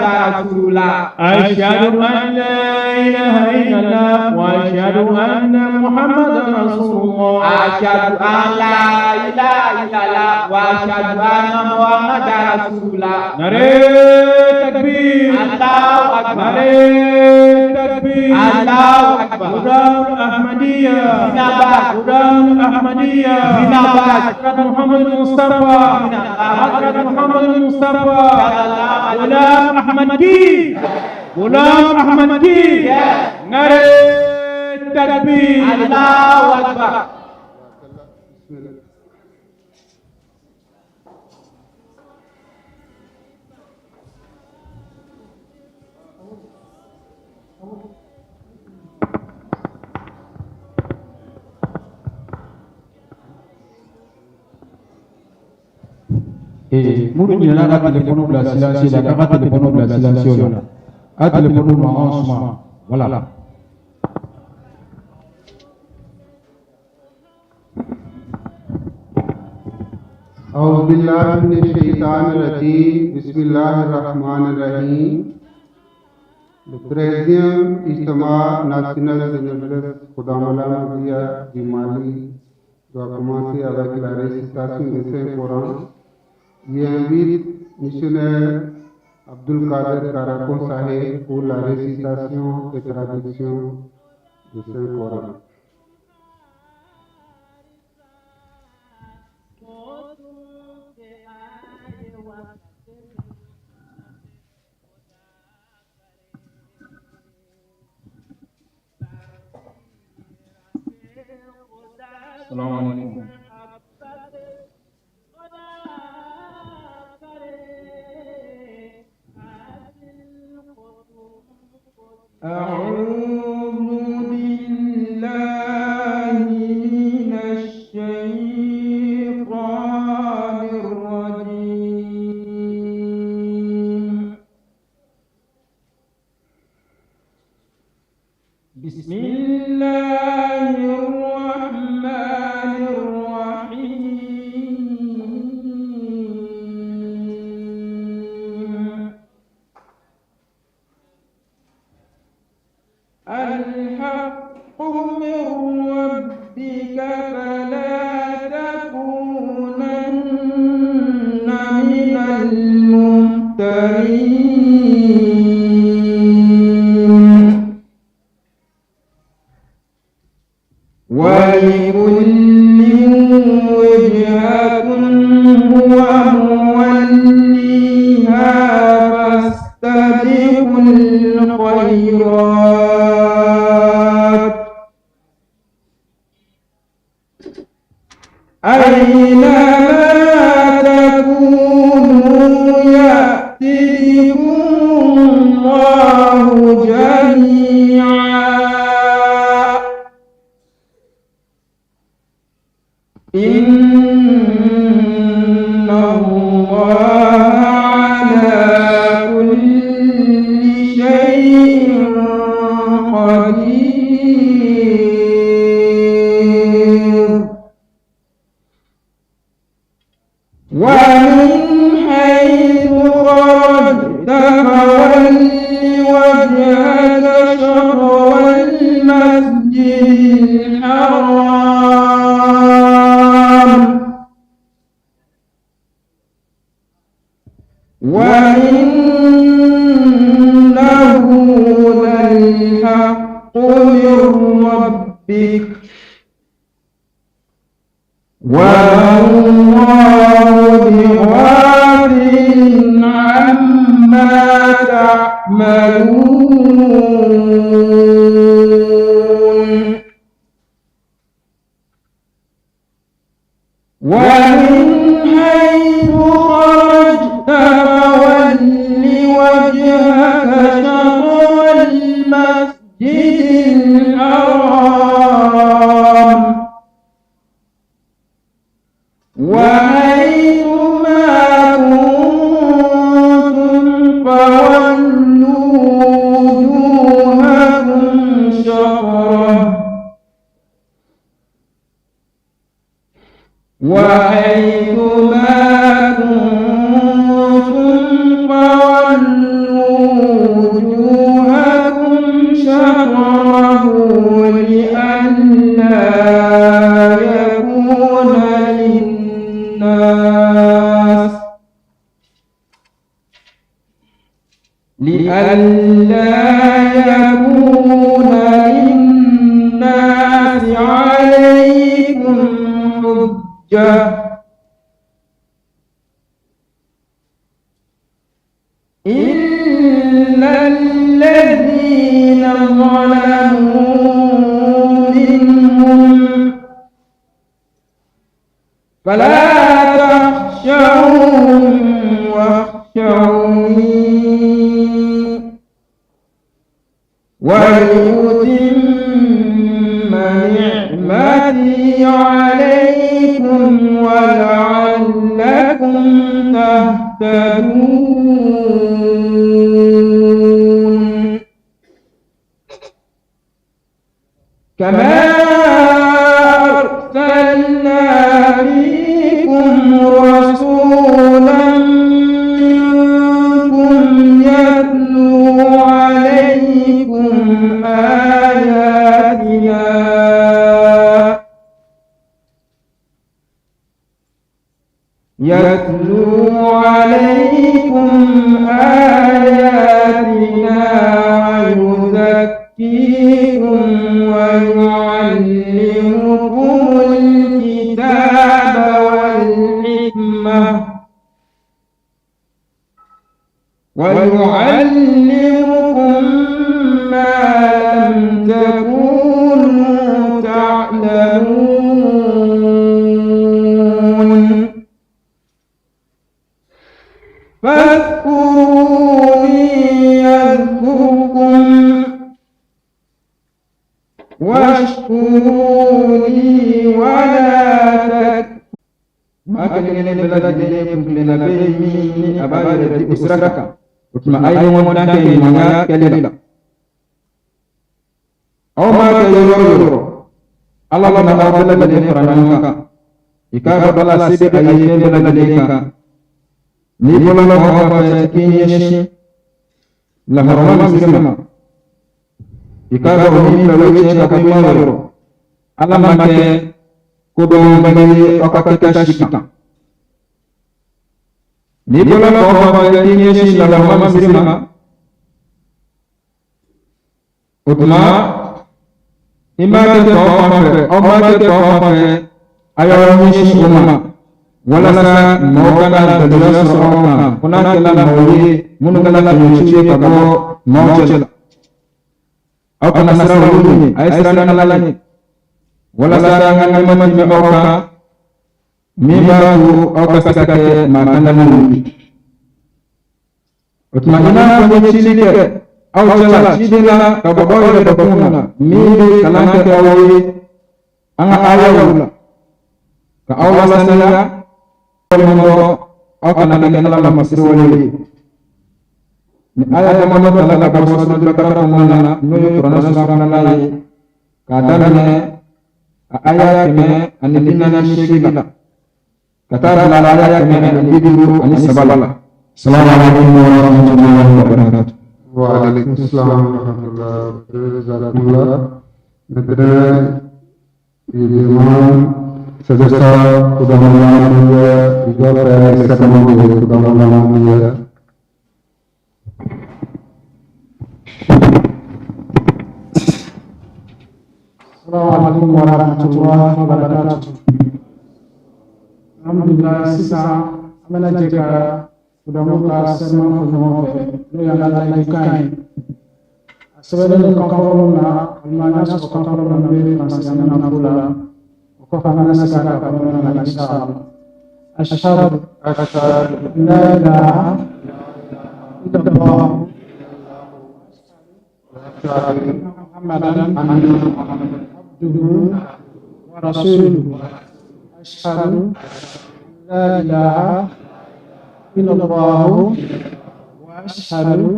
رسول الله. أشهد أن لا إله إلا الله وأشهد أن محمدا رسول الله. أشهد أن لا إله إلا الله وأشهد أن محمدا رسول الله. نعرہ تکبیر. الله أكبر. نعرہ تکبیر. الله أكبر. غلام احمدیہ. زندہ باد. غلام احمدیہ. زندہ باد. حضرت محمد المصطفى. حضرت محمد المصطفى. غلام احمد کی. غلام احمد کی. نعرہ تکبیر. الله أكبر. Ee, minnu ɲinɛna ka téléphone bila silencieux la, k'a ka téléphone bila silencieux la, a téléphone mankan suma, voilà. أعوذ بالله من الشيطان الرجيم. بسم الله الرحمن الرحيم. Le 13e Ijtema national de Majlis Khuddam Ahmadiyya du Mali doit commencer avec la récitation du Saint-Coran. J'invite missionnaire Abdul Kader Karakon Saheb pour la récitation et traduction du Saint-Coran. السلام عليكم. أعوذ بالله من الشيطان الرجيم. بسم الله الرحمن الرحيم. الحق من ربك فلا تكونن من الممترين. ولكل وجهة هو موليها فاستبقوا الخيرات. أينما تكونوا يأت بكم الله جميعا إن الله على كل شيء قدير. ومن حيث خرجت فول وجهك شطر المسجد الحرام وإنه للحق من ربك وما الله بغافل عما تعملون. ومن حيث خرجت فول وجهك شطر المسجد الحرام وحيث ما كنتم فولوا وجوهكم شطره وحيث ما كنتم فولوا لئلا يكون للناس عليكم حجة إلا الذين ظلموا منهم فلا تخشوهم واخشوني ولأتم نعمتي عليكم ولعلكم تهتدون. كما أرسلنا فيكم رسولا منكم يتلو عليكم آياتنا ويزكيكم ويعلمكم الكتاب والحكمة ويعلمكم ما لم تكونوا تعلمون. فاذكروني أذكركم واشكروا لي ولا تكفرون. Maa kelen kelen bɛɛ lajɛlen kun tilenna bɛ ye min ni a b'a yɛrɛ di o sira kan, o tuma a ye ɲɔgɔn dan kɛ ɲumanya kɛli la. Aw m'a kɛ yɔrɔ o yɔrɔ, Ala bɛna aw bɛɛ lajɛlen fara ɲɔgɔn kan. I k'a dɔn Ala se bɛ a ye fɛn bɛɛ lajɛlen kan. N'i bɔra mɔgɔ fɛ k'i ɲɛsin lahɔrɔma misiri ma, i k'a dɔn o min bila o ye tiɲɛ ka bɔ i ma yɔrɔ. Ala ma kɛ ko dɔnbali ye aw ka kɛta si kan. N'i bɔra mɔgɔ fɛ k'i ɲɛsin lahɔrɔma misiri ma, o tuma i m'a kɛ tɔw fan fɛ, aw m'a kɛ tɔw fan fɛ, a y'aw ɲɛsin o ma walasa mɔgɔw kana daliluya sɔrɔ aw kan, fo n'a kɛla mɔgɔw ye minnu kɛla tɔɲɔci ye ka bɔ maaw cɛ la. Aw kana siran olu ɲɛ, a ye siran Ala ɲɛ walasa an ka nɛɛma tɛmɛ aw kan min b'a to aw ka se ka kɛ maa kandalenw ye. O tuma i n'a fɔ n ye cili kɛ aw cɛla ciden la ka bɔ aw yɛrɛ bakun na min bɛ kalan kɛ aw ye an ka ayaw la ka aw lasaniya, walima aw kana kɛ Ala la masiriwale ye. Ni aya damadɔ tala ka bɔ suratul Bakara kɔnɔna na, n'o ye kuranɛ sura filanan ye, k'a daminɛ a aya 148 la ka taa bila aya 153 la. Salamu alaikum wa rahmatullahi wa barakatuh. Wa alaikum salam wa rahmatullahi wa barakatuh. Maintenant, il demande Sadr Sahab, Khuddam il doit faire le serment de Khuddam. Assalamu alaikum warahmatullahi wabarakatuh. Alhamdulillah, sisan an bɛna jɛ ka Khuddam ka serment fɔ ɲɔgɔn fɛ, n'o y'an ka layidukan ye. A sɛbɛnnen don kan fɔlɔ min na, walima an y'a sɔrɔ kan fɔlɔ min na, n'o ye faransi, an bɛna f'o la. O kɔfɛ an bɛna segin a kan bamanankan na inshallah. Ashhadu an la ilaha illallah Muhammadan abduhu wa rasuluhu. Ashhadu an la ilaha illallah wa ashhadu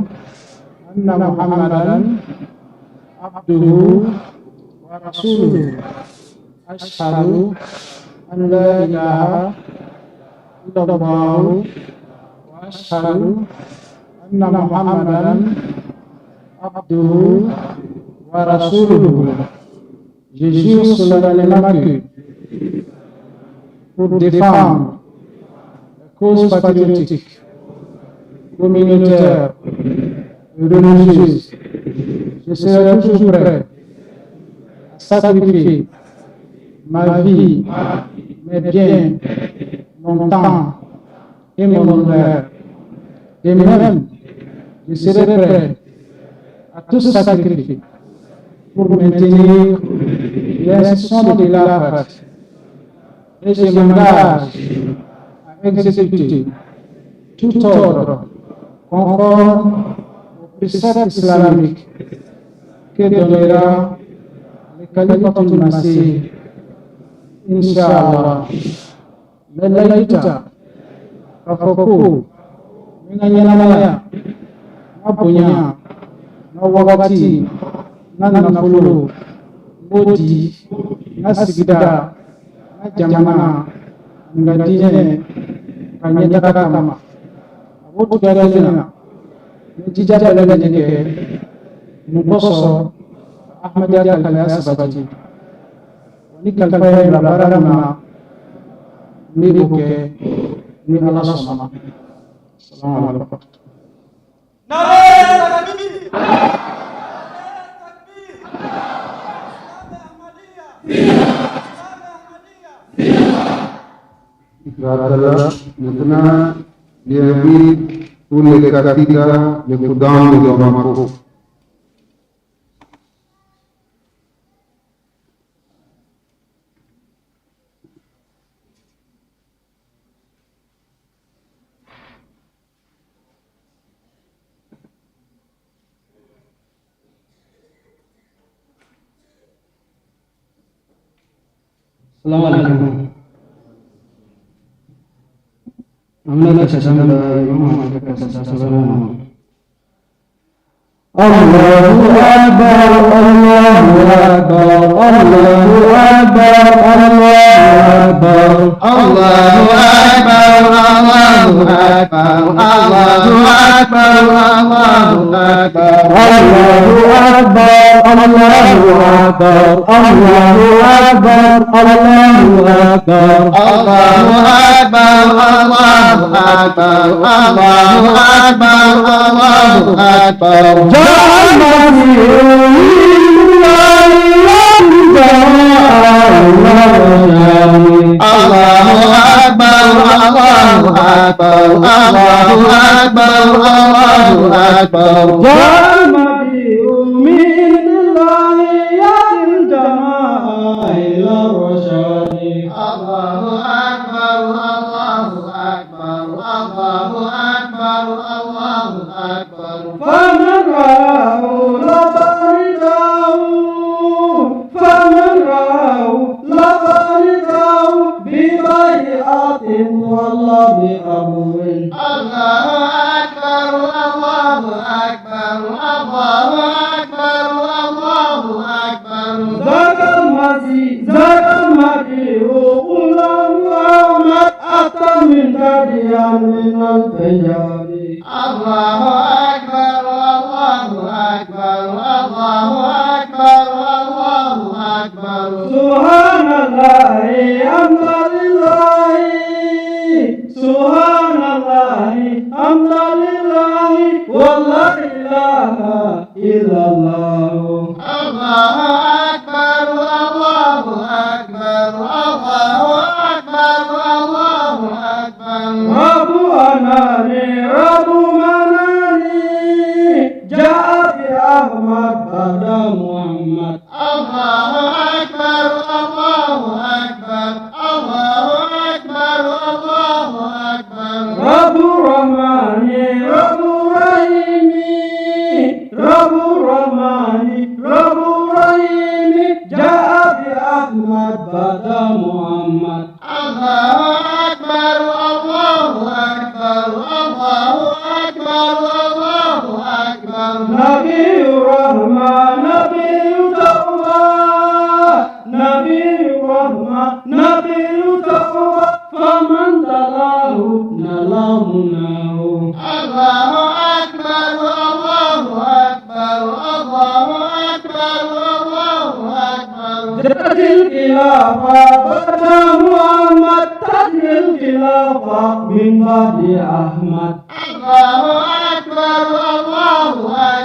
anna Muhammadan abduhu wa rasuluhu. Ashhadu an la ilaha illallah wa ashhadu anna Muhammadan abduhu wa rasuluhu. Je jure solennellement que pour défendre la cause patriotique, communautaire et religieuse. Je serai toujours prêt à sacrifier ma vie, mes biens, mon temps et mon honneur. Et même, je serai prêt à tout sacrifier pour maintenir l'institution de Khilafat. Et je m'engage à exécuter tout ordre conforme au précepte islamique que donnera le Khalifatul Masih, Inch'Allah. N bɛ layidu ta k'a fɔ ko n ka ɲɛnamaya, n ka bonya, n ka wagati, n ka nafolo, n b'o di n ka sigida, n ka jamana, n ka diinɛ ka ɲɛtaga kama. A b'o cogoya kelen na, n bɛ jija bɛɛ lajɛlen kɛ nin kosɔn Ahmadiyya kalaya sabati. Ni kalifa ye bila baara min na, n bɛ o kɛ ni Ala sɔnna. Salamu alaikum. Jazakallah. Maintenant, j'invite tous les candidats, les Khuddam de Bamako. Assalamu alaikum. Amna kasanda imam kasanda. Allahu akbar, Allahu akbar, Allahu akbar, Allahu akbar, Allahu akbar, Allahu akbar, Allahu akbar, Allahu akbar, Allahu akbar, Allahu akbar, Allahu akbar, Allahu akbar, Allahu akbar, Allahu akbar, Allahu akbar, Allahu akbar. Allahu akbar, Allahu akbar, Allahu akbar, Allahu akbar. Allahu akbar, Allahu akbar, Allahu akbar, Allahu akbar. فمن رآه لبرده، فمن رآه لبرده ببيعة والله بأمر. Allahu akbar, Allahu akbar, Allahu akbar, Allahu akbar. ذاك المسيح، ذاك المسيح غلام أحمد أتى من داديان من الفجار. Allahu akbar, Allahu akbar, Allahu akbar, Allahu akbar. سبحان الله، الحمد لله، سبحان الله، الحمد لله، ولا إله إلا الله. Allahu akbar, Allahu akbar, Allahu akbar, Allahu akbar. رب أناني، رب مناني، جاء بأحمد بعد محمد. Allahu akbar, Allahu akbar, Allahu akbar, Allahu akbar. رب الرحمن، رب الرحيم، رب الرحمن، رب الرحيم، جاء بأحمد بعد محمد. Allahu akbar, Allahu akbar, Allahu akbar, Allahu akbar. نبي الرحمة، نبي التوبة، نبي الرحمة، نبي التوبة، فمن تلاه نلامناه. Allahu akbar, Allahu akbar, Allahu akbar, Allahu akbar. جاءت الخلافة بعد محمد، تأتي الخلافة من بعد أحمد. Allahu akbar, Allahu akbar.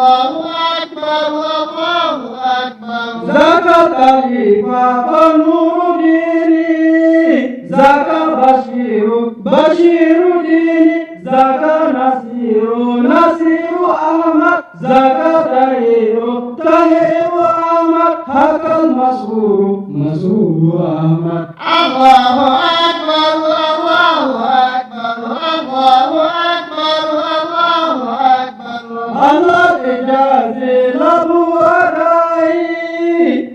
الله أكبر الله أكبر. ذاك الخليفة فنور ديني، ذاك بشير بشير ديني، ذاك نصير نصير أحمد، ذاك طهير طهير أحمد، هاك المسرور مسرور أحمد. الله أكبر الله أكبر الله أكبر الله أكبر. على الحجاز له أدائي،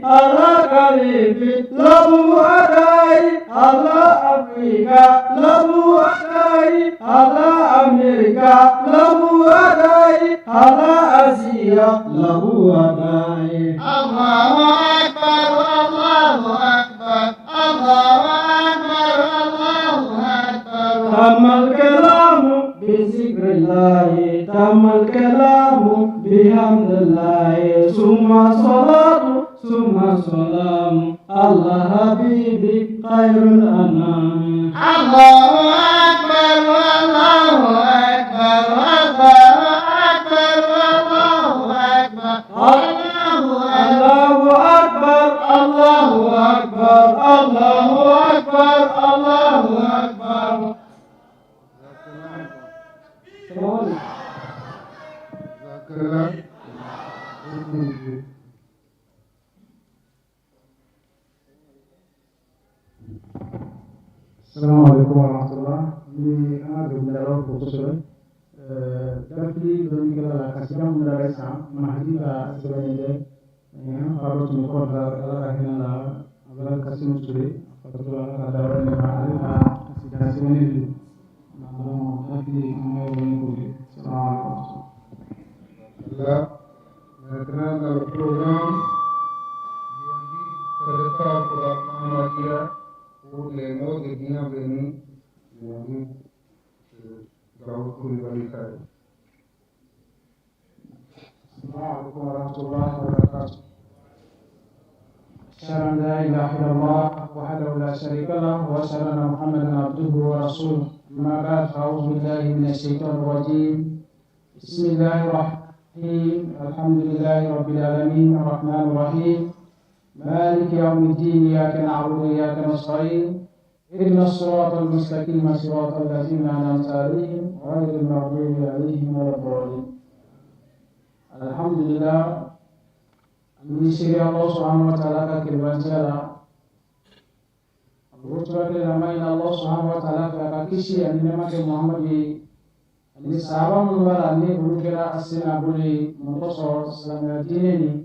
على قريب له أدائي، على أفريقيا له أدائي، على أمريكا له أدائي، على آسيا له أدائي. الله أكبر الله أكبر الله أكبر الله أكبر. تم الكلام بذكر الله، تم الكلام بحمد الله، ثم صلاة ثم سلام على حبيبي خير الأنام. الله أكبر الله أكبر الله أكبر الله أكبر. الله أكبر الله أكبر الله أكبر الله أكبر. Jazakallah. Assalamu alaikum warahmatullah. Ni an ka dɔnkilidalaw fo kosɛbɛ. Gafe dɔnnikɛla la kasida mun dara sisan Mahadi ka sɛbɛnnen tɛ. An fa dɔ tun bɛ kɔrɔ la, Ala ka hinɛ la, Abdulayi Kasimu Ture, a fatula, Ala ka dayɔrɔ nɛɛma, ale ka kasida sɛbɛnnen don. Donc gafe an bɛ yɔrɔ ɲini k'o kɛ. Assalamu alaikum. Là, maintenant dans le programme, j'invite Sadaka Ahmadiyya pour les mots de bienvenue. J'invite Daoud Koulibaly Saheb. السلام عليكم ورحمة الله وبركاته. أشهد أن لا إله إلا الله وحده لا شريك له، وأشهد أن محمدا عبده ورسوله. أما بعد، فأعوذ بالله من الشيطان الرجيم. بسم الله الرحمن الرحيم. الحمد لله رب العالمين الرحمن الرحيم مالك يوم الدين، إياك نعبد وإياك نستعين، اهدنا الصراط المستقيم، صراط الذين أنعمت عليهم غير المغضوب عليهم ولا الضالين. Alhamdulillah, an bɛ seereya Allah subhanahu wa ta'ala ka kerebantiya la. A b'o cogoya kelen na, an b'a ɲini Allah subhanahu wa ta'ala fɛ a ka kisi ani nɛɛma kɛ Muhamadu ye ani sahaba minnu b'a la ni olu kɛra a sen n'a bolo ye. Mun kosɔn silamɛya diinɛ nin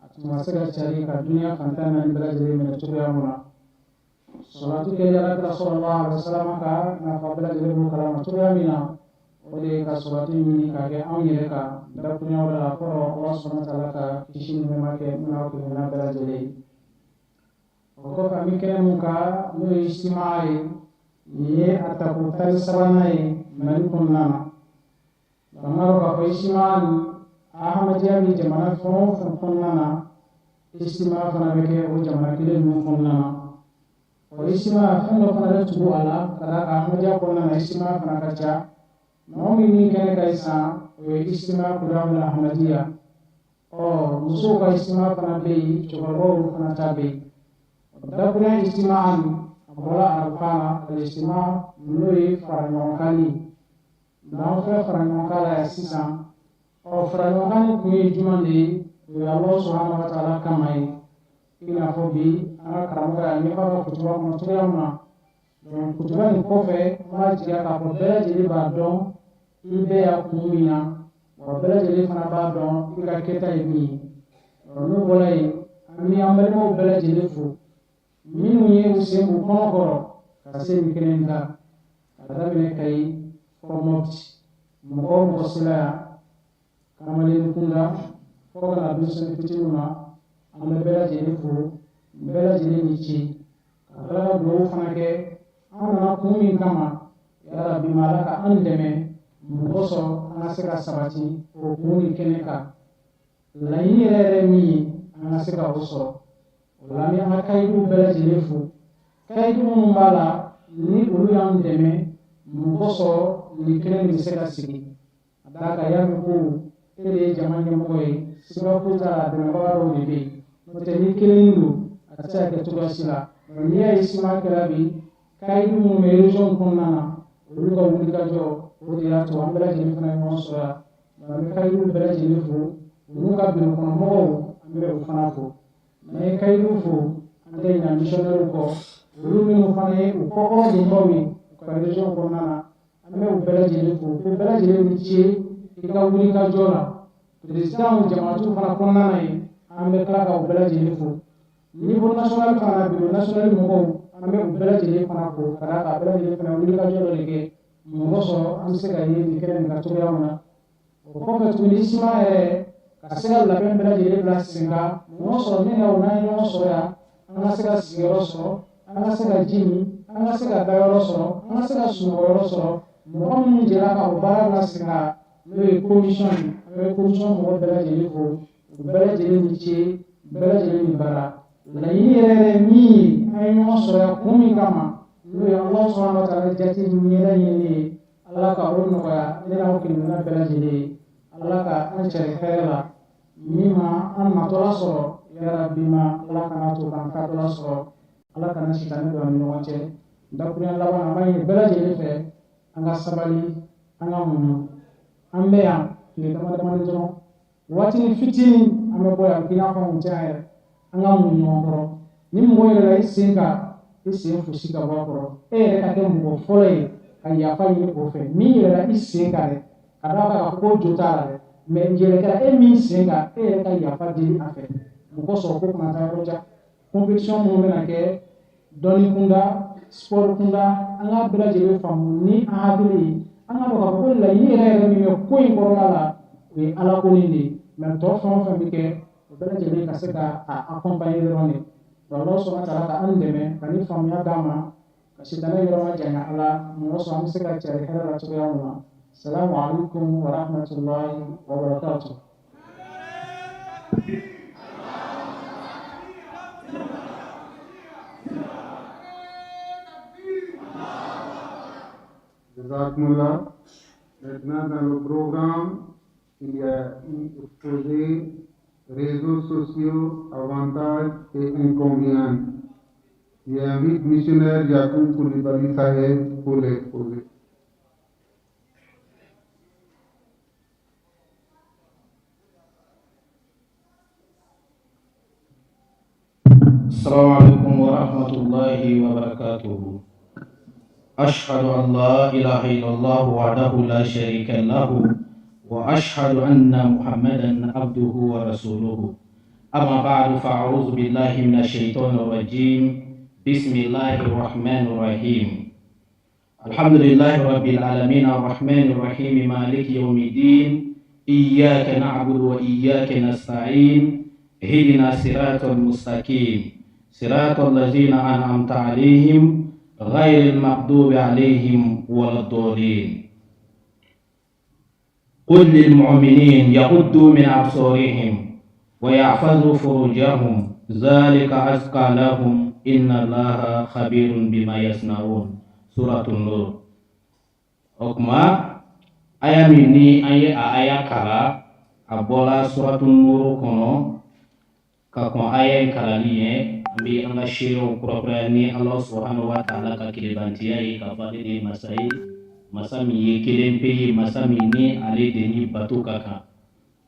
a tun ma se ka cari ka duniya fan 14 bɛɛ lajɛlen minɛ cogoya mun na. Salatu kɛ Ala kira sallallahu alaihi wasallam ka nafa bɛɛ lajɛlen b'o kalama cogoya min na, o de ye ka salatu ɲini k'a kɛ anw yɛrɛ kan dakunyaw la kɔrɔ. Allah subhanahu wa ta'ala ka kisi ni nɛɛma kɛ n n'aw kelenna bɛɛ lajɛlen ye. O kɔfɛ, an bɛ kɛnɛ mun kan n'o ye ijtimaa ye, nin ye a tako 13nan ye Mali kɔnɔna na. An b'a dɔn k'a fɔ ijtimaa nin, Ahmadiyya bɛ jamana fɛn o fɛn kɔnɔna na, ijtimaa fana bɛ kɛ o jamana kelen ninnu kɔnɔna na. O ijtimaa fɛn dɔ fana bɛ tugu a la ka d'a kan Ahmadiyya kɔnɔna na ijtimaa fana ka ca. Mɔgɔ min min kɛnɛ ka sisan, o ye ijtimaa Kudamul Ahmadiyya. Ɔ musow ka ijtimaa fana bɛ yen, cɛkɔrɔbaw fana ta bɛ yen. Dakurunya ijtimaa nin, a bɔra arabukan na al-ijtimaa, n'o ye fara ɲɔgɔn kan ye. N'an filɛ fara ɲɔgɔn kan la yan sisan, ɔ fara ɲɔgɔn kan nin kun ye jumɛn de ye? O ye Allah subhanahu wa ta'ala kama ye. I n'a fɔ bi an ka karamɔgɔ y'a ɲɛfɔ a ka kutuba kɔnɔ cogoya min na. Donc kutuba nin kɔfɛ, an b'a jigiya k'a fɔ bɛɛ lajɛlen b'a dɔn i bɛ yan kun min na, wa bɛɛ lajɛlen fana b'a dɔn i ka kɛta ye min ye. Ɔ n'o bɔra yen, an bɛ an balimaw bɛɛ lajɛlen fo minnu ye u sen b'u kɔnɔ kɔrɔ ka se nin kɛnɛ in kan, ka daminɛ Kayi fɔ Mopti, mɔgɔ o mɔgɔ sera yan, kamalen kunda fo ka na denmisɛnnin fitininw na, an bɛ bɛɛ lajɛlen fo, bɛɛ lajɛlen ni ce, ka tila ka dugawu fana kɛ. An nana kun min kama, yarabi ma Ala ka an dɛmɛ mun kosɔn an ka se ka sabati o kun nin kɛnɛ kan. Laɲini yɛrɛ yɛrɛ min ye, an ka se ka o sɔrɔ. O la, an bɛ an ka kayiduw bɛɛ lajɛlen fo, kayidu minnu b'a la ni olu y'an dɛmɛ mun kosɔn nin kɛnɛ nin bɛ se ka sigi. Ka d'a kan, y'a mɛn ko E de ye jama ɲɛmɔgɔ ye, siga foyi t'a la, dɛmɛbaga dɔw de bɛ yen. N'o tɛ, ni kelen don, a tɛ se ka kɛ cogoya si la. N'i y'a ye CIMA kɛra bi, kayidu minnu bɛ région kɔnɔna na, olu ka wulikajɔ, o de y'a to an bɛɛ lajɛlen fana ye ɲɔgɔn sɔrɔ yan. An bɛ kayidu bɛɛ lajɛlen fo, olu ka biro kɔnɔmɔgɔw, an bɛ o fana fo. N'an ye kayidu fo, an tɛ ɲinɛ missionnaires kɔ, olu minnu fana ye u kɔkɔrɔ donbaw ye u ka région kɔnɔna na. An bɛ u bɛɛ lajɛlen fo ko bɛɛ lajɛlen ni ce i ka wulikajɔ la. Président jamaatiw fana kɔnɔna na yen, an bɛ tila ka u bɛɛ lajɛlen fo. Niveau national fana, bureau national mɔgɔw, an bɛ u bɛɛ lajɛlen fana fo, ka d'a kan a bɛɛ lajɛlen fana wulikajɔ dɔ de kɛ mɔgɔ sɔrɔ an bɛ se ka ye nin kɛnɛ nin kan cogoya min na. O kɔfɛ tuguni, CIMA yɛrɛ ka se ka labɛn bɛɛ lajɛlen bila sen kan, mɔgɔ sɔrɔ min na o n'an ye ɲɔgɔn sɔrɔ yan, an ka se ka sigiyɔrɔ sɔrɔ, an ka se ka ji min, an ka se ka dayɔrɔ sɔrɔ, an ka se ka sunɔgɔyɔrɔ sɔrɔ. Mɔgɔ minnu jɛra ka o baara bila sen kan, n'o ye commission ye, an bɛ commission mɔgɔ bɛɛ lajɛlen fo. U bɛɛ lajɛlen ni ce, bɛɛ lajɛlen ni baara. Laɲini yɛrɛ yɛrɛ min ye, an ye ɲɔgɔn sɔrɔ yan kun min kama, n'o ye Ala subahana wa taala jate ɲɛda ɲinini ye, Ala ka o nɔgɔya ne n'aw kelenkelenna bɛɛ lajɛlen ye. Ala ka an cɛri hɛrɛ la min ma an natɔla sɔrɔ, yarabi ma Ala kana to k'an taatɔla sɔrɔ. Ala kana sitanɛ don an ni ɲɔgɔn cɛ. Dakurunya laban, an b'a ɲini bɛɛ lajɛlen fɛ, an ka sabali, an ka muɲu. An bɛ yan tile dama damani dɔrɔn, waatinin fitinin, an bɛ bɔ yan k'i n'a fɔ anw tɛ yan yɛrɛ. An ka muɲu ɲɔgɔn kɔrɔ. Ni mɔgɔ yɛlɛla i sen kan, i sen fosi ka bɔ a kɔrɔ. E yɛrɛ ka kɛ mɔgɔ fɔlɔ ye ka yafa ɲini o fɛ min yɛlɛla i sen kan dɛ, ka d'a kan k'a fɔ ko jo t'a la dɛ, mɛ yɛlɛ kɛra e min sen kan, e yɛrɛ ka yafa deli a fɛ. Mɔgɔ sɔrɔ ko kana taa yɔrɔ jan. Compétition minnu bɛna kɛ, dɔnni kunda, sport kunda, an k'a bɛɛ lajɛlen faamu ni an hakili ye. An ka dɔn k'a fɔ ko laɲini yɛrɛ yɛrɛ min bɛ ko in kɔnɔna la, o ye Ala ko nin de ye, mɛ tɔ fɛn o fɛn bɛ kɛ, o bɛɛ lajɛlen ka se ka a accompagner dɔrɔn de. Ala subahana taala ka an dɛmɛ ka ni faamuya d'an ma, ka sitanɛ yɔrɔ ma janya. Ala mɔgɔ sɔn an bɛ se ka cari hɛrɛ la cogoya min na. Salamu alaikum wa rahmatullahi wa barakatuh. Jazakumullah. Maintenant, dans le programme, il y a une exposé réseaux sociaux, avantages et inconvénients. J'invite missionnaire Yacoub Koulibaly Saheb pour l'exposé. السلام عليكم ورحمة الله وبركاته. أشهد أن لا إله إلا الله وحده لا شريك له وأشهد أن محمدا عبده ورسوله. أما بعد، فأعوذ بالله من الشيطان الرجيم. بسم الله الرحمن الرحيم. الحمد لله رب العالمين الرحمن الرحيم مالك يوم الدين إياك نعبد وإياك نستعين اهدنا الصراط المستقيم صراط الذين أنعمت عليهم غير المغضوب عليهم ولا الضالين. قل للمؤمنين يغضوا من أبصارهم ويحفظوا فروجهم ذلك أزكى لهم إن الله خبير بما يصنعون. سورة النور. O kuma, aya min ni an ye a aya kala, a bɔla suratu Nuru kɔnɔ. Ka kɔn aya in kalanni ye, an bɛ an ka seerew kurakuraya ni Ala subahanahu wa taala ka kelebantiya ye, k'a fɔ ale de ye masa ye, masa min ye kelen pe ye, masa min ni ale de ni bato ka kan.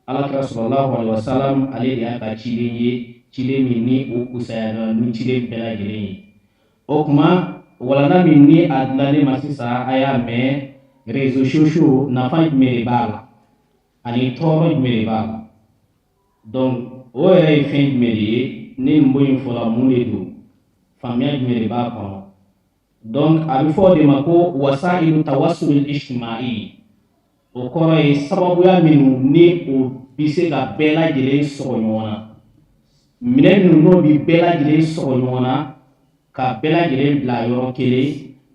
Alakira sallallahu alaihi wasallam, ale de y'a ka ciden ye, ciden min ni o kusayara ni ciden bɛɛ lajɛlen ye. O kuma, walanda min ni a dilannen ma sisan, a y'a mɛn, réseaux sociaux, nafa jumɛn de b'a la ani tɔɔrɔ jumɛn de b'a la? Donc o yɛrɛ ye fɛn jumɛn de ye? Ni nin bon in fɔla, mun de don? Faamuya jumɛn de b'a kɔnɔ? Donc a bɛ fɔ o de ma ko wasailu tawassul ijtimai. O kɔrɔ ye sababuya minnu ni o bɛ se ka bɛɛ lajɛlen sɔgɔ ɲɔgɔn na, minɛn minnu n'o bɛ bɛɛ lajɛlen sɔgɔ ɲɔgɔn na, ka bɛɛ lajɛlen bila yɔrɔ kelen.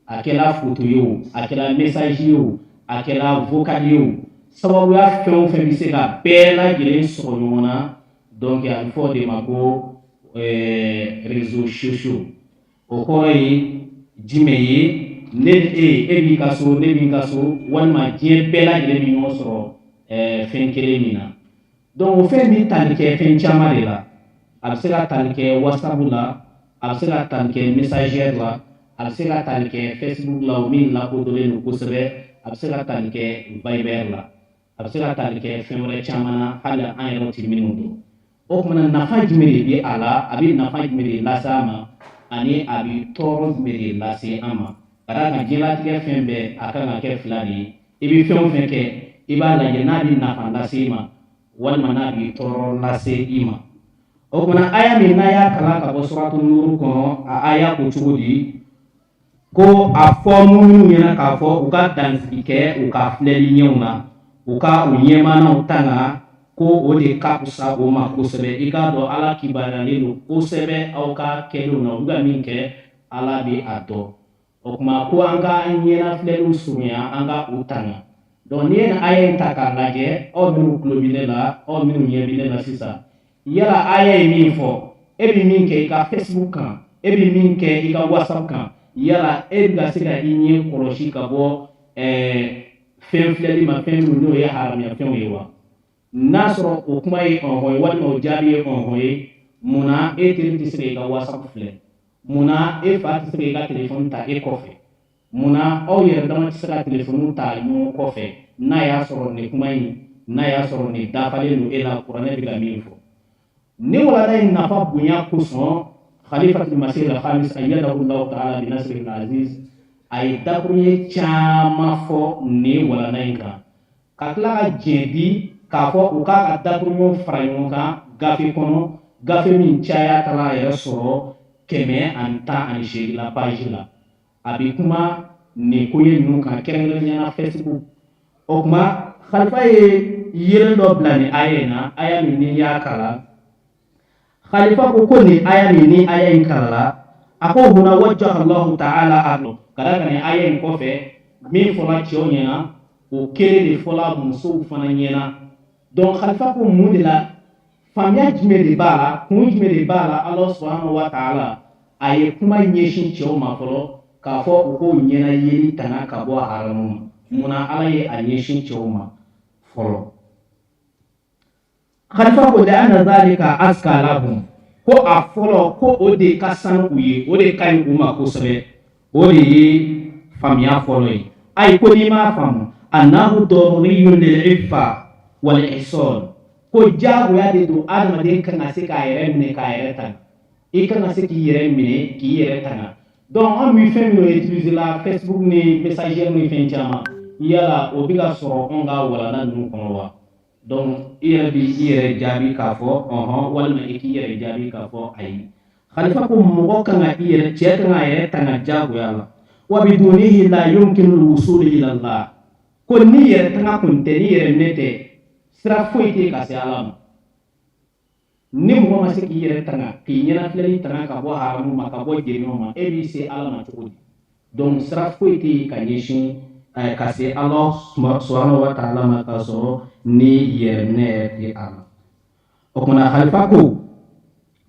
A kɛla foto ye o, a kɛla message ye o, a kɛla vocal ye o, sababuya fɛn o fɛn bɛ se ka bɛɛ lajɛlen sɔgɔ ɲɔgɔn na, donc a bɛ fɔ o de ma ko réseaux sociaux. O kɔrɔ ye jumɛn ye? Ne ni e, e b'i ka so, ne b'i ka so, walima diɲɛ bɛɛ lajɛlen bɛ ɲɔgɔn sɔrɔ. fɛn kelen min na. Donc o fɛn bɛ tali kɛ fɛn caman de la. A bɛ se ka tali kɛ WhatsApp la, a bɛ se ka tali kɛ Messenger la, a bɛ se ka tali kɛ Facebook la, o min lakodɔnlen don kosɛbɛ, a bɛ se ka tali kɛ Viber la, a bɛ se ka tali kɛ fɛn wɛrɛ caman na, hali an yɛrɛ tɛ minnu dɔn. O tuma na, nafa jumɛn de bɛ a la? A bɛ nafa jumɛn de lase an ma? Ani a bɛ tɔɔrɔ jumɛn de lase an ma? Ka d'a kan diɲɛlatigɛ fɛn bɛɛ, a kan ka kɛ fila de ye. I bɛ fɛn o fɛn kɛ, i b'a lajɛ n'a bɛ nafa lase i ma walima n'a bɛ tɔɔrɔ lase i ma. O tuma, aya min n'a y'a kalan ka bɔ Suratu Nuru kɔnɔ, a aya ko cogo di? Ko a fɔ minnu ɲɛna k'a fɔ u ka dansigi kɛ u ka filɛli ɲɛw na, u ka u ɲɛmaanaw tanga, ko o de ka fisa o ma kosɛbɛ. I k'a dɔn Ala kibaruyalen don kosɛbɛ aw ka kɛlenw na. U bɛ ka min kɛ, Ala bɛ a dɔn. O tuma ko an ka an ɲɛna filɛliw surunya, an ka u tanga. Donc n'i ye nin aya in ta k'a lajɛ, aw minnu tulo bɛ ne la, aw minnu ɲɛ bɛ ne la sisan, yala aya ye min fɔ, e bɛ min kɛ i ka Facebook kan, e bɛ min kɛ i ka WhatsApp kan, yala e bɛ ka se ka i ɲɛ kɔlɔsi ka bɔ fɛn filɛli ma, fɛn minnu n'o ye haramuyafɛnw ye wa? N'a sɔrɔ o kuma ye ɔhɔn ye, walima o jaabi ye ɔhɔn ye, munna e teri tɛ se k'i ka WhatsApp filɛ? Munna e fa tɛ se k'i ka telefɔni ta e kɔfɛ? Munna aw yɛrɛ dama tɛ se ka telefɔniw ta ɲɔgɔn kɔfɛ, n'a y'a sɔrɔ nin kuma in, n'a y'a sɔrɔ nin dafalen don e la, kuranɛ bɛ ka min fɔ? Ni walanda in nafa bonya kosɔn, Khalifatul Masih al-Khamis ayyadahu Allah ta'ala bi nasrihi al-aziz, a ye dakuruɲɛ caman fɔ nin walanda in kan, ka tila ka diɲɛ di k'a fɔ u k'a ka dakuruɲɛw fara ɲɔgɔn kan gafe kɔnɔ, gafe min caya taara a yɛrɛ sɔrɔ 118 la page la. A bɛ kuma nin koɲɛ ninnu kan, kɛrɛnkɛrɛnnenya la Facebook. O tuma, Khalifa ye yelen dɔ bila nin aya in na, aya min ni y'a kalan. Khalifa ko ko nin aya min ni aya in kalala, a ko huna wajjaha Allahu ta'ala arlo, ka d'a kan nin aya in kɔfɛ, min fɔla cɛw ɲɛna, o kelen de fɔla musow fana ɲɛna. Donc Khalifa ko mun de la, faamuya jumɛn de b'a la, kun jumɛn de b'a la Ala subhanahu wa ta'ala a ye kuma ɲɛsin cɛw ma fɔlɔ k'a fɔ u k'o ɲɛna yeli tanga ka bɔ haramu ma? Munna Ala ye a ɲɛsin cɛw ma fɔlɔ? Khalifa ko li'anna dhalika azka lahum, ko a fɔlɔ, ko o de ka sanu u ye, o de ka ɲi u ma kosɛbɛ. O de ye faamuya fɔlɔ ye. Ayi, ko n'i m'a faamu, annahu daruriyun lil iffa wal ihsan, ko diyagoya de don, adamaden kan ka se k'a yɛrɛ minɛ, k'a yɛrɛ tanga. I kan ka se k'i yɛrɛ minɛ, k'i yɛrɛ tanga. Donc an bɛ fɛn minnu utiliser la, Facebook ni Messenger ni fɛn caman, yala o bɛ ka sɔrɔ anw ka walanda ninnu kɔnɔ wa? Donc i yɛrɛ b'i i yɛrɛ jaabi k'a fɔ ɔhɔn, walima i k'i yɛrɛ jaabi k'a fɔ ayi. Khalifa ko mɔgɔ kan ka i yɛrɛ, cɛ kan k'a yɛrɛ tanga diyagoya la. Wa bidunihi la yumkinu al-wusul ila Allah, ko ni yɛrɛ tanga kun tɛ, ni yɛrɛ minɛ tɛ, sira foyi tɛ ka se Ala ma. Ni mɔgɔ ma se k'i yɛrɛ tanga, k'i ɲɛnafilɛli tanga ka bɔ haramu ma, ka bɔ jɛɲɔgɔn ma, e b'i se Ala ma cogo di? Donc sira foyi tɛ yen ka ɲɛsin ka se Ala subhanahu wa ta'ala ma k'a sɔrɔ ni yɛrɛminɛ yɛrɛ tɛ a la. O kumana, Khalifa ko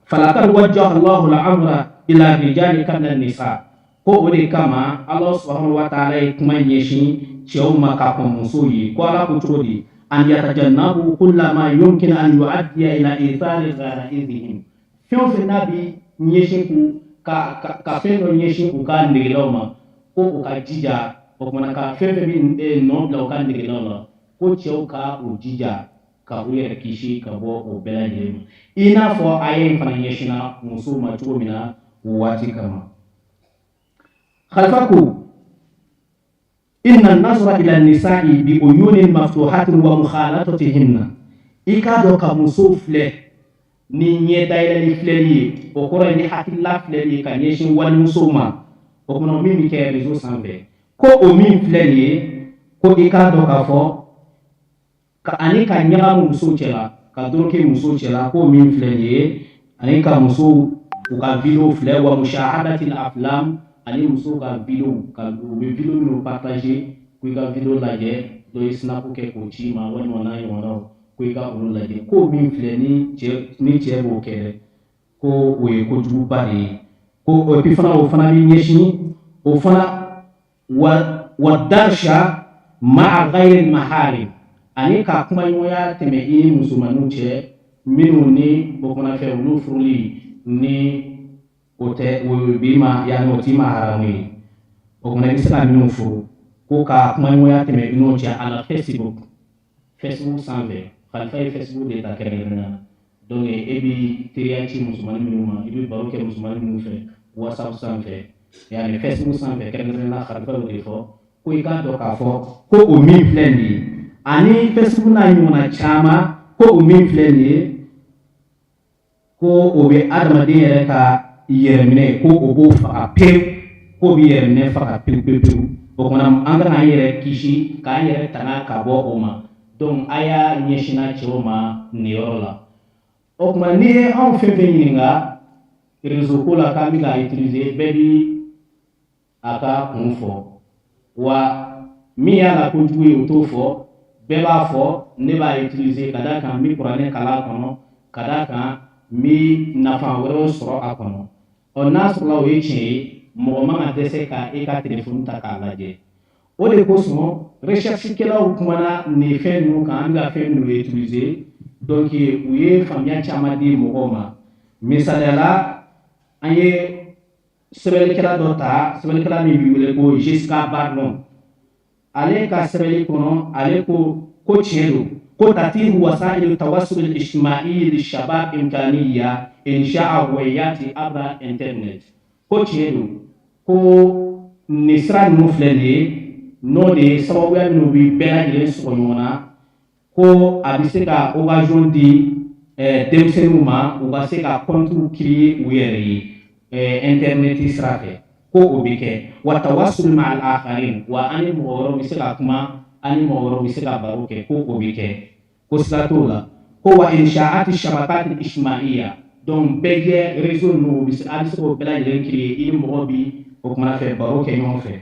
falakad wajjaha Allahu al-amra ila rijali qabla nisa, ko o de kama Ala subhanahu wa ta'ala ye kuma ɲɛsin cɛw ma ka kɔn musow ye. Ko Ala ko cogo di? An yatajannabu kulla ma yumkin an yuaddiya ila ithari gharaizihim, fɛn o fɛn n'a bi ɲɛsin k'u ka fɛn dɔ ɲɛsin u ka negelaw ma, ko u ka jija. O kumana, ka fɛn fɛn bɛ nɔ bila u ka negelaw la, ko cɛw ka u jija ka u yɛrɛ kisi ka bɔ o bɛɛ lajɛlen ma, i n'a fɔ a ye in fana ɲɛsinna musow ma cogo min na o waati kama. Khalifa ko inna nasra ila nisa'i bi uyunin maftuhatin wa mukhalatatihinna, i k'a dɔn ka musow filɛ ni ɲɛ dayɛlɛli filɛli ye, o kɔrɔ ye ni hakilila filɛli ye ka ɲɛsin walimusow ma. O kɔnɔ min bɛ kɛ réseau sanfɛ, ko o min filɛ nin ye, ko i k'a dɔn k'a fɔ ka ani ka ɲagamu musow cɛ la, ka doroke musow cɛ la, ko min filɛ nin ye, ani ka musow u ka vidéo filɛ, wa mushahadatil aflam, ani musow ka vidéo, ka u bɛ vidéo minnu partager, ko i ka vidéo lajɛ, dɔ ye snap kɛ k'o ci i ma, walima n'a ɲɔgɔnnaw, ko i ka olu lajɛ, ko min filɛ, ni cɛ b'o kɛ dɛ, ko o ye kojuguba de ye. Ko et puis fana, o fana bɛ ɲɛsin o fana wa darsha ma'a ghayri maharim, ani ka musow ɲagamu, Ani ka kumaɲɔgɔnya tɛmɛ i ni musomaninw cɛ minnu ni o kumana fɛ olu furuli ni o tɛ o b'i ma yanni o t'i ma haramu ye. O kumana i bɛ se ka minnu furu ko ka kumaɲɔgɔnya tɛmɛ i n'o cɛ a la Facebook sanfɛ. Khalifa ye Facebook de ta kɛrɛnkɛrɛnnenya la. Donc e b'i teriya ci musomanin minnu ma, i bɛ baro kɛ musomanin minnu fɛ WhatsApp sanfɛ, yanni Facebook sanfɛ kɛrɛnkɛrɛnnenya la Khalifa y'o de fɔ ko i k'a dɔn k'a fɔ ko o min filɛ nin ye ani Facebook n'a ɲɔgɔnna caman ko o min filɛ nin ye ko o bɛ adamaden yɛrɛ ka yɛrɛminɛ ko o b'o faga pewu, k'o bɛ yɛrɛminɛ faga pewu pewu pewu. O kumana an kan k'an yɛrɛ kisi k'an yɛrɛ tanga ka bɔ o ma. Donc a y'a ɲɛsinna cɛw ma nin yɔrɔ la. O tuma n'i ye anw fɛn fɛn ɲininka réseau ko la k'an bɛ k'a utiliser, bɛɛ bi a ka kun fɔ. Wa min y'a la kojugu ye o t'o fɔ, bɛɛ b'a fɔ ne b'a utiliser ka d'a kan n bɛ kuranɛ kalan a kɔnɔ, ka d'a kan n bɛ nafa wɛrɛw sɔrɔ a kɔnɔ. Ɔ n'a sɔrɔla o ye tiɲɛ ye, mɔgɔ man ka dɛsɛ ka e ka telefɔni ta k'a lajɛ. O de kosɔn recherche kɛlaw kumana nin fɛn ninnu kan, an bɛ ka fɛn minnu utiliser. Donc u ye faamuya caman di mɔgɔw ma. Misaliya la, an ye sɛbɛnnikɛla dɔ ta, sɛbɛnnikɛla min bɛ wele ko Jessica Barlon. Ale ka sɛbɛnni kɔnɔ, ale ko ko tiɲɛ don ko tatihu wasailu tawassul al-ijtimai lishabab imkaniya insha'a huwayati abra internet. Ko tiɲɛ don ko nin sira ninnu filɛ nin ye, n'o de ye sababuya minnu bɛ bɛɛ lajɛlen sɔgɔ ɲɔgɔn na, ko a bɛ se ka occasion di denmisɛnninw ma u ka se ka compte créer u yɛrɛ ye internet sira fɛ, ko o bɛ kɛ. Wa tawassul ma'al akharin, wa an ni mɔgɔ wɛrɛw bɛ se ka kuma, an ni mɔgɔ wɛrɛw bɛ se ka baro kɛ, ko o bɛ kɛ, ko sira t'o la. Ko wa insha'ati shabakati ijtimaiya, donc bɛɛ jɛ réseau ninnu bɛ se, a bɛ se k'o bɛɛ lajɛlen créer, i ni mɔgɔ bi o kumana fɛ baro kɛ ɲɔgɔn fɛ.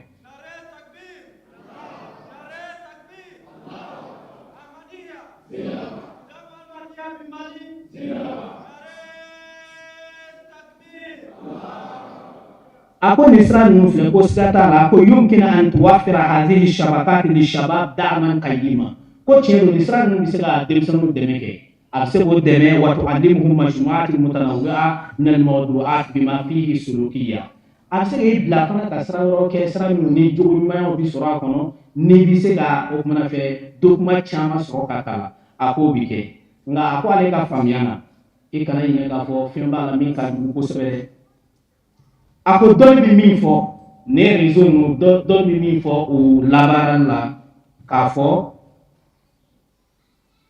A ko nin sira ninnu filɛ, ko siga t'a la ko yumkinu an tuwaffira hadhihi shabakati lishabab da'man qayyima, ko tiɲɛ don nin sira ninnu bɛ se ka denmisɛnninw dɛmɛ kɛ, a bɛ se k'o dɛmɛ. Wa tu'allimuhum majmu'atin mutanawwi'a min al-mawdu'at bima fihi sulukiya, a bɛ se k'i bila fana ka sira wɛrɛw kɛ, sira minnu ni jogo ɲumanyaw bɛ sɔrɔ a kɔnɔ, n'i bɛ se ka o kumana fɛ dokuma caman sɔrɔ ka kalan, a k'o bɛ kɛ. Nka a ko ale ka faamuya na, i kana ɲinɛ k'a fɔ fɛn b'a la min ka jugu kosɛbɛ. A ko dɔnni bɛ min fɔ ne réseau ninnu, dɔnni bɛ min fɔ o labaarali la, k'a fɔ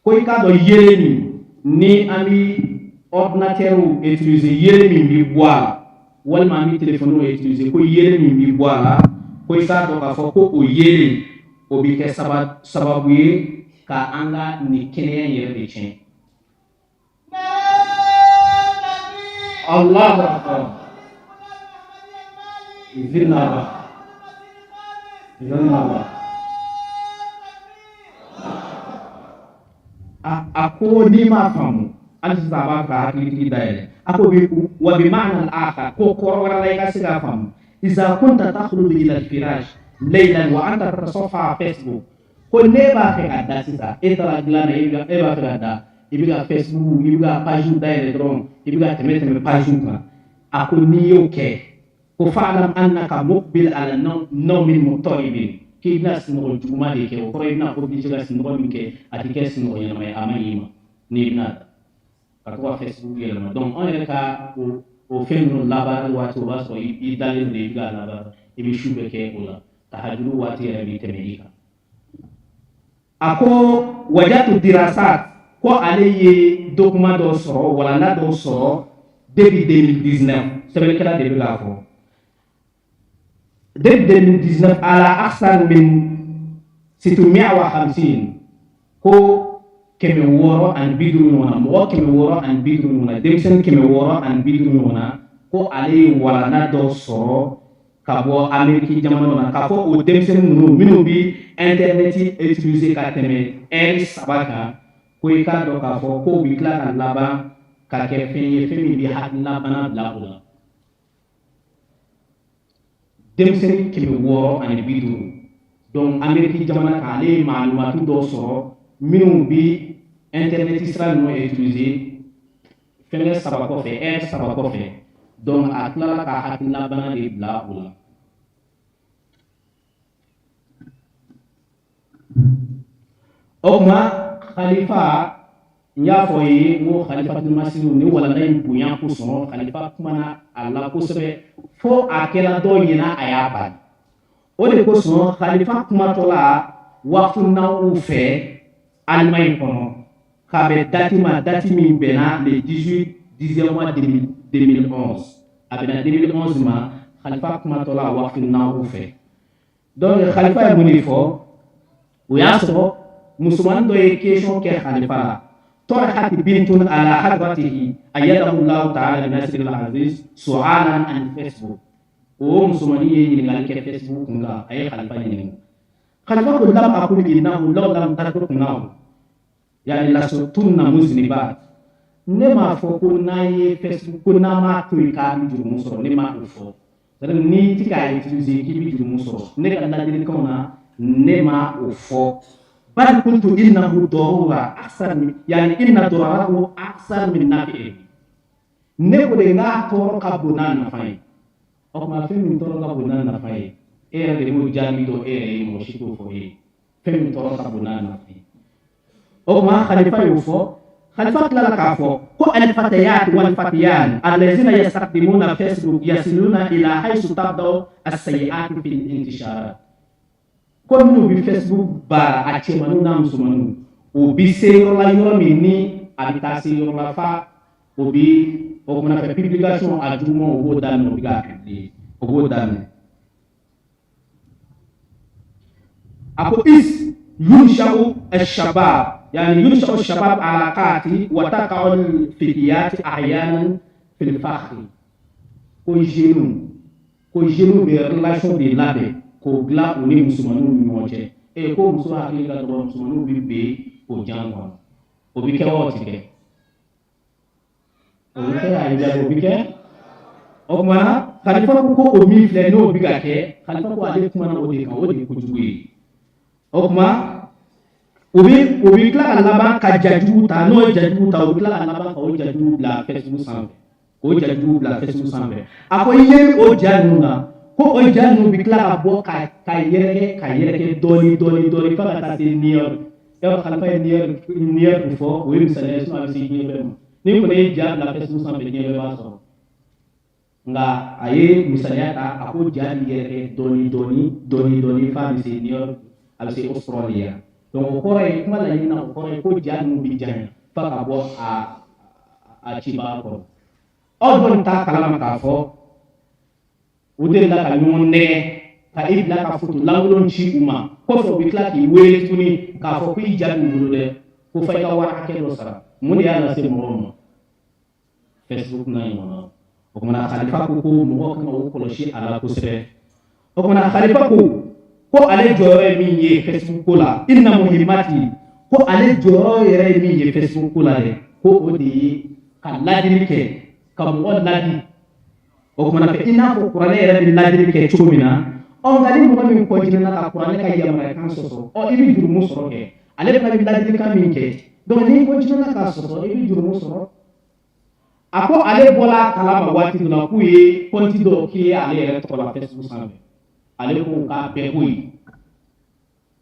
ko i k'a dɔn yelen min ni an bɛ ordinateur utiliser, yelen min bɛ bɔ a la, walima an bɛ téléphone utiliser, ko yelen min bɛ bɔ a la, ko i k'a dɔn k'a fɔ ko o yelen o bɛ kɛ sababu ye ka an ka nin kɛnɛya in yɛrɛ de tiɲɛ. Allahu akbar. Zinaba. Zinaba. A ko n'i m'a faamu hali sisan a b'a fɛ ka hakilitigi dayɛlɛ. A ko bi wa bi ma'na al-akhar, ko kɔrɔ wɛrɛ la i ka se k'a faamu. Iza kunta takhruju ila al-firash laylan wa anta tatasaffa Facebook, ko ne b'a fɛ ka da sisan, e taara dilan na, e b'a fɛ ka da, i bɛ ka Facebook, i bɛ ka page dayɛlɛ dɔrɔn, i bɛ ka tɛmɛ page kan. A ko n'i y'o kɛ, ko fa'lam annaka muqbil ala nawmin muqtaribin, k'i bɛna sunɔgɔ juguman de kɛ. O kɔrɔ i bɛna obligé ka sunɔgɔ min kɛ, a tɛ kɛ sunɔgɔ ɲɛnama ye, a man ɲi i ma n'i bɛna da ka to ka Facebook yɛlɛma. Donc anw yɛrɛ ka o fɛn ninnu labaarali waati, o b'a sɔrɔ i dalen don, i bɛ k'a labaara, i bɛ su bɛɛ kɛ o la, tahajuru waati yɛrɛ b'i tɛmɛ i kan. A ko wajatu dirasat, ko ale ye document dɔ sɔrɔ, walanda dɔ sɔrɔ depuis 2019, sɛbɛnnikɛla de bɛ k'a fɔ depuis 2019 ala aksar min 650, ko 650 ɲɔgɔn na, mɔgɔ 650 ɲɔgɔn na, denmisɛnnin 650 ɲɔgɔn na, ko ale ye walanda dɔ sɔrɔ ka bɔ Ameriki jamana na, k'a fɔ o denmisɛnnin ninnu minnu bɛ internet utiliser ka tɛmɛ heure 3 kan, ko i k'a dɔn k'a fɔ k'o bɛ tila ka laban ka kɛ fɛn ye, fɛn min bɛ hakililabana bila o la. Denmisɛnnin 650. Donc Ameriki jamana kan, ale ye maalumatu dɔ sɔrɔ Minnu bi internet sira ninnu utiliser fɛngɛ 3 kɔfɛ, heure 3 kɔfɛ. Donc a tilala ka hakililabana de bila o la. O tuma khalifa, n y'a fɔ ye n ko khalifatul masihu ni walanda in bonya kosɔn khalifa kumana a la kosɛbɛ fo a kɛra dɔw ɲɛna a y'a bali. O de kosɔn khalifa kumatɔ la waqfu naw fɛ Allemagne kɔnɔ k'a bɛ dati ma, dati min bɛnna le 18 10e mois 2011, a bɛnna 2011 ma, khalifa kumatɔ la waqfu naw fɛ. Donc khalifa ye mun de fɔ? O y'a sɔrɔ musomanin dɔ ye question kɛ khalifa la. طرحت بنت على حضرته أيده الله تعالى بنصر العزيز سؤالا عن فيسبوك. O musomanin ye ɲininkali kɛ Facebook kun kan, a ye khalifa ɲininka. Khalifa ko lam aqul innahu law lam tatruknahu yani lastunna muznibat. Ne m'a fɔ ko n'an ye Facebook ko n'an m'a to yen k'a bɛ jurumu sɔrɔ, ne m'a o fɔ. C'est-à-dire n'i ti k'a utiliser k'i bɛ jurumu sɔrɔ, ne ka ladilikanw na ne m'a o fɔ. Bal qultu innahu darura aksar min, yani inna dararahu aksar min nafi'ihi. Ne ko de n k'a tɔɔrɔ ka bon n'a nafa ye. O tuma fɛn min tɔɔrɔ ka bon n'a nafa ye, e yɛrɛ de b'o jaabi dɔn e yɛrɛ ye, mɔgɔ si t'o fɔ e ye. Fɛn min tɔɔrɔ ka bon n'a nafa ye. O tuma khalifa y'o fɔ. Khalifa tilala k'a fɔ ko al-fatayat wal-fatiyan allazina yastakdimuna Facebook yasiluna ila haythu tabda'u as-sayyi'atu fil intisharat. Ko minnu bɛ Facebook baara, a cɛmanninw n'a musomanninw, o bɛ se yɔrɔ la yɔrɔ min ni a bɛ taa se yɔrɔ la fa o bɛ o kumana fɛ publication a juguman o b'o daminɛ, o bɛ k'a publier, o b'o daminɛ. A ko is yunsha'u ash-shabab, yani yunsha'u ash-shabab alaqati wa taqa'u al-fitiyat ahyanan fil fakhri. Ko jeunes bɛ relation de labɛn k'o dilan u ni musomaninw ni ɲɔgɔn cɛ. E ko muso hakili ka dɔgɔ, musomaninw bɛ ben o jan kɔnɔ. O bɛ kɛ wa o tɛ kɛ? O bɛ kɛ, a ye jaabi, o bɛ kɛ. O tuma na khalifa ko o min filɛ n'o bɛ ka kɛ, khalifa ko ale kumana o de kan, o de ye kojugu ye. O tuma o bɛ tila ka laban ka jajugu ta, n'o ye jajugu ta, o bɛ tila ka laban ka o jajugu bila Facebook sanfɛ, k'o jajugu bila Facebook sanfɛ. A ko i ɲɛ bɛ o ja ninnu na, ko o ja ninnu bɛ tila ka bɔ ka yɛrɛkɛ dɔɔni dɔɔni dɔɔni fo ka taa se New York. Yɔrɔ khalifa ye New York fɔ, o ye misaliya ye, sinon a bɛ se diɲɛ bɛɛ ma. Ni kɔni ye ja bila Facebook sanfɛ, diɲɛ bɛɛ b'a sɔrɔ. Nka a ye misaliya ta, a ko ja bɛ yɛrɛkɛ dɔɔni dɔɔni dɔɔni dɔɔni f'a bɛ se New York, a bɛ se Australia. Donc o kɔrɔ ye, kuma laɲini na, o kɔrɔ ye ko ja ninnu bɛ janya f'a ka bɔ a cibaga kɔrɔ. Aw dɔn t'a kalama k'a fɔ u delila ka ɲɔgɔn nɛgɛ ka i bila ka foto lankolon ci u ma, kɔfɛ u bɛ tila k'i wele tuguni k'a fɔ ko i ja b'u bolo dɛ, ko fo i ka wari hakɛ dɔ sara. Mun de y'a lase mɔgɔw ma? Facebook n'a ɲɔgɔnna. O kumana khalifa ko ko mɔgɔ kan ka o kɔlɔsi a la kosɛbɛ. O kumana khalifa ko ale jɔyɔrɔ ye min ye Facebook ko la, inna muhimmati, ko ale jɔyɔrɔ yɛrɛ ye min ye Facebook ko la dɛ, ko o de ye ka ladili kɛ, ka mɔgɔ ladi. O kumana fɛ i n'a fɔ kuranɛ yɛrɛ bɛ ladili kɛ cogo min na. Ɔ nka ni mɔgɔ min kɔntinɛna ka kuranɛ ka yamaruyakan sɔsɔ, ɔ i bɛ jurumu sɔrɔ kɛ. Ale fana bɛ ladilikan min kɛ, donc n'i kɔntinɛna k'a sɔsɔ, i bɛ jurumu sɔrɔ. A ko ale bɔla a kalama waati dɔ la k'u ye kɔnti dɔ créer ale yɛrɛ tɔgɔ la Facebook sanfɛ. Ale ko k'a bɛɛ bɔ yen.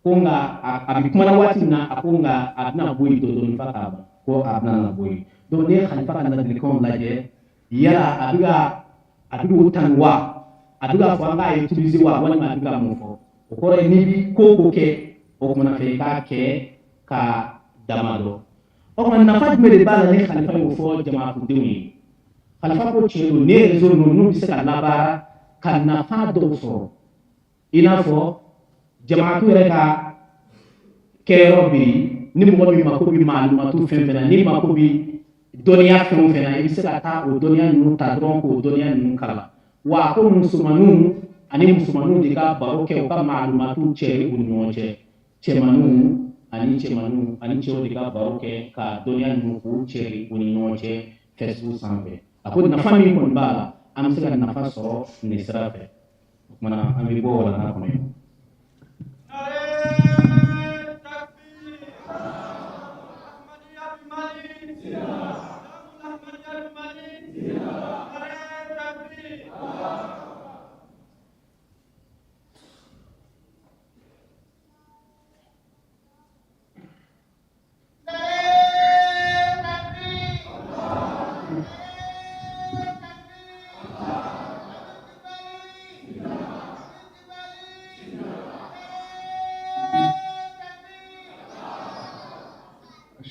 Ko nka a bɛ kumana waati min na, a ko nka a bɛna bɔ yen dɔɔni dɔɔni f'a k'a ban, ko a bɛna na bɔ yen. Donc n'i ye khalifa ka ladilikanw lajɛ, yala a bɛ k'o tanu wa, a bɛ k'a fɔ an k'a utiliser wa, walima a bɛ ka mun fɔ? O kɔrɔ ye n'i bɛ ko o ko kɛ, o kumana fɛ i k'a kɛ ka dama dɔn. O tuma nafa jumɛn de b'a la ni khalifa y'o fɔ jamakudenw ye? Khalifa ko tiɲɛ don, ni réseau ninnu bɛ se ka labaara ka nafa dɔw sɔrɔ, i n'a fɔ jamaku yɛrɛ ka kɛyɔrɔ bɛ yen, ni mɔgɔ min mako bɛ maalumatu fɛn fɛn na, n'i mako bɛ dɔnniya fɛn o fɛn na, i bɛ se ka taa o dɔnniya ninnu ta dɔrɔn k'o dɔnniya ninnu kalan. Wa ko musomaninw ani musomaninw de ka baro kɛ, u ka maalumatu cɛri u ni ɲɔgɔn cɛ, cɛmaninw ani cɛmaninw ani cɛw de ka baro kɛ ka dɔnniya ninnu k'u cɛri u ni ɲɔgɔn cɛ Facebook sanfɛ. A ko nafa min kɔni b'a la, an bɛ se ka nafa sɔrɔ nin sira fɛ. O kumana an bɛ bɔ walanda kɔnɔ yen.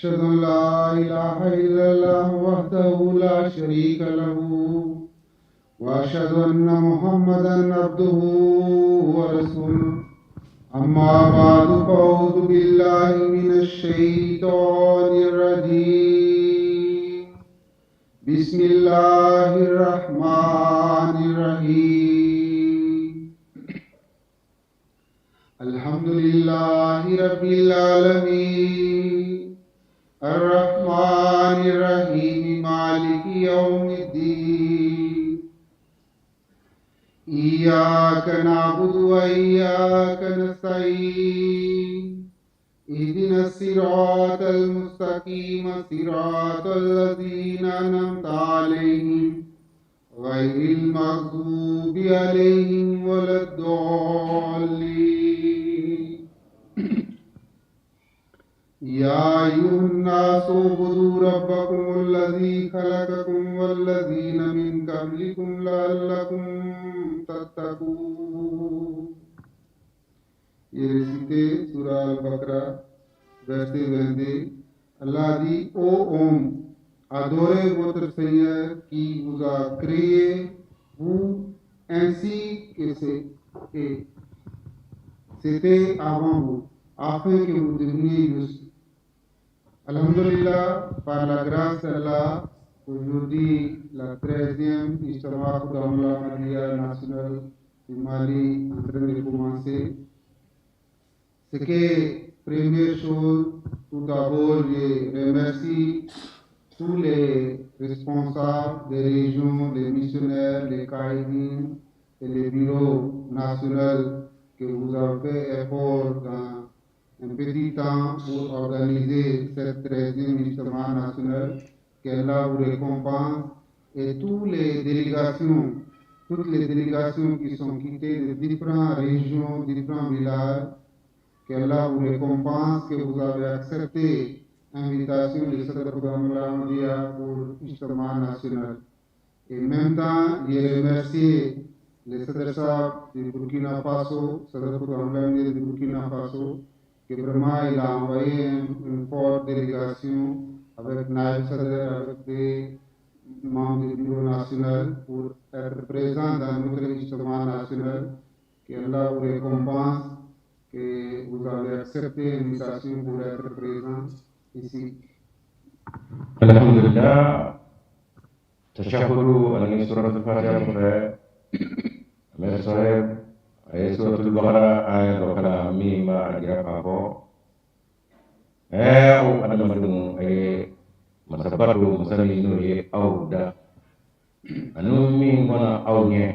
أشهد أن لا إله إلا الله وحده لا شريك له وأشهد أن محمدا عبده ورسوله. أما بعد، فأعوذ بالله من الشيطان الرجيم. بسم الله الرحمن الرحيم. الحمد لله رب العالمين الرحمن الرحيم مالك يوم الدين. إياك نعبد وإياك نستعين. اهدنا الصراط المستقيم صراط الذين أنعمت عليهم غير المغضوب عليهم ولا الضالين. يا أيها الناس اعبدوا ربكم الذي خلقكم والذين من قبلكم لعلكم تتقون. ये récité Surah Al-Baqarah, verset 22. Allah dit: Ô homme, adorez votre Seigneur qui vous a créé, vous ainsi que c'était avant vous, afin que vous deveniez justes. Alhamdulillah, par la grâce d'Allah, aujourd'hui, la 13e Ijtema Khuddamul Ahmadiyya nationale du Mali en train de commencer. Ce que, première chose, tout d'abord, je remercie tous les responsables des régions, les missionnaires, les caïdines et les bureaux nationaux que vous avez fait effort dans un petit temps pour organiser cette 13e Ijtema nationale. Qu'Allah vous récompense, et toutes les délégations qui sont quittées de différentes régions, différents villages, qu'Allah vous récompense que vous avez accepté l'invitation de ce programme pour Ijtema national. Et en même temps, je remercie les Sadr du Burkina Faso, Sadr programme du Burkina Faso, que vraiment il a envoyé une forte délégation avec Naïb Sadr, avec des membres du bureau national pour être présent dans notre Ijtema national. Qu'Allah vous récompense que vous avez accepté l'invitation pour être présent ici. Alhamdulillah, tashahhudu ani suratul Fatiha kɔfɛ, an bɛ sahib a ye suratul Baqara aya dɔ kalan min b'a jira k'a fɔ aw adamadenw a ye masaba don, masa min n'o ye aw da, ani min kɔnna aw ɲɛ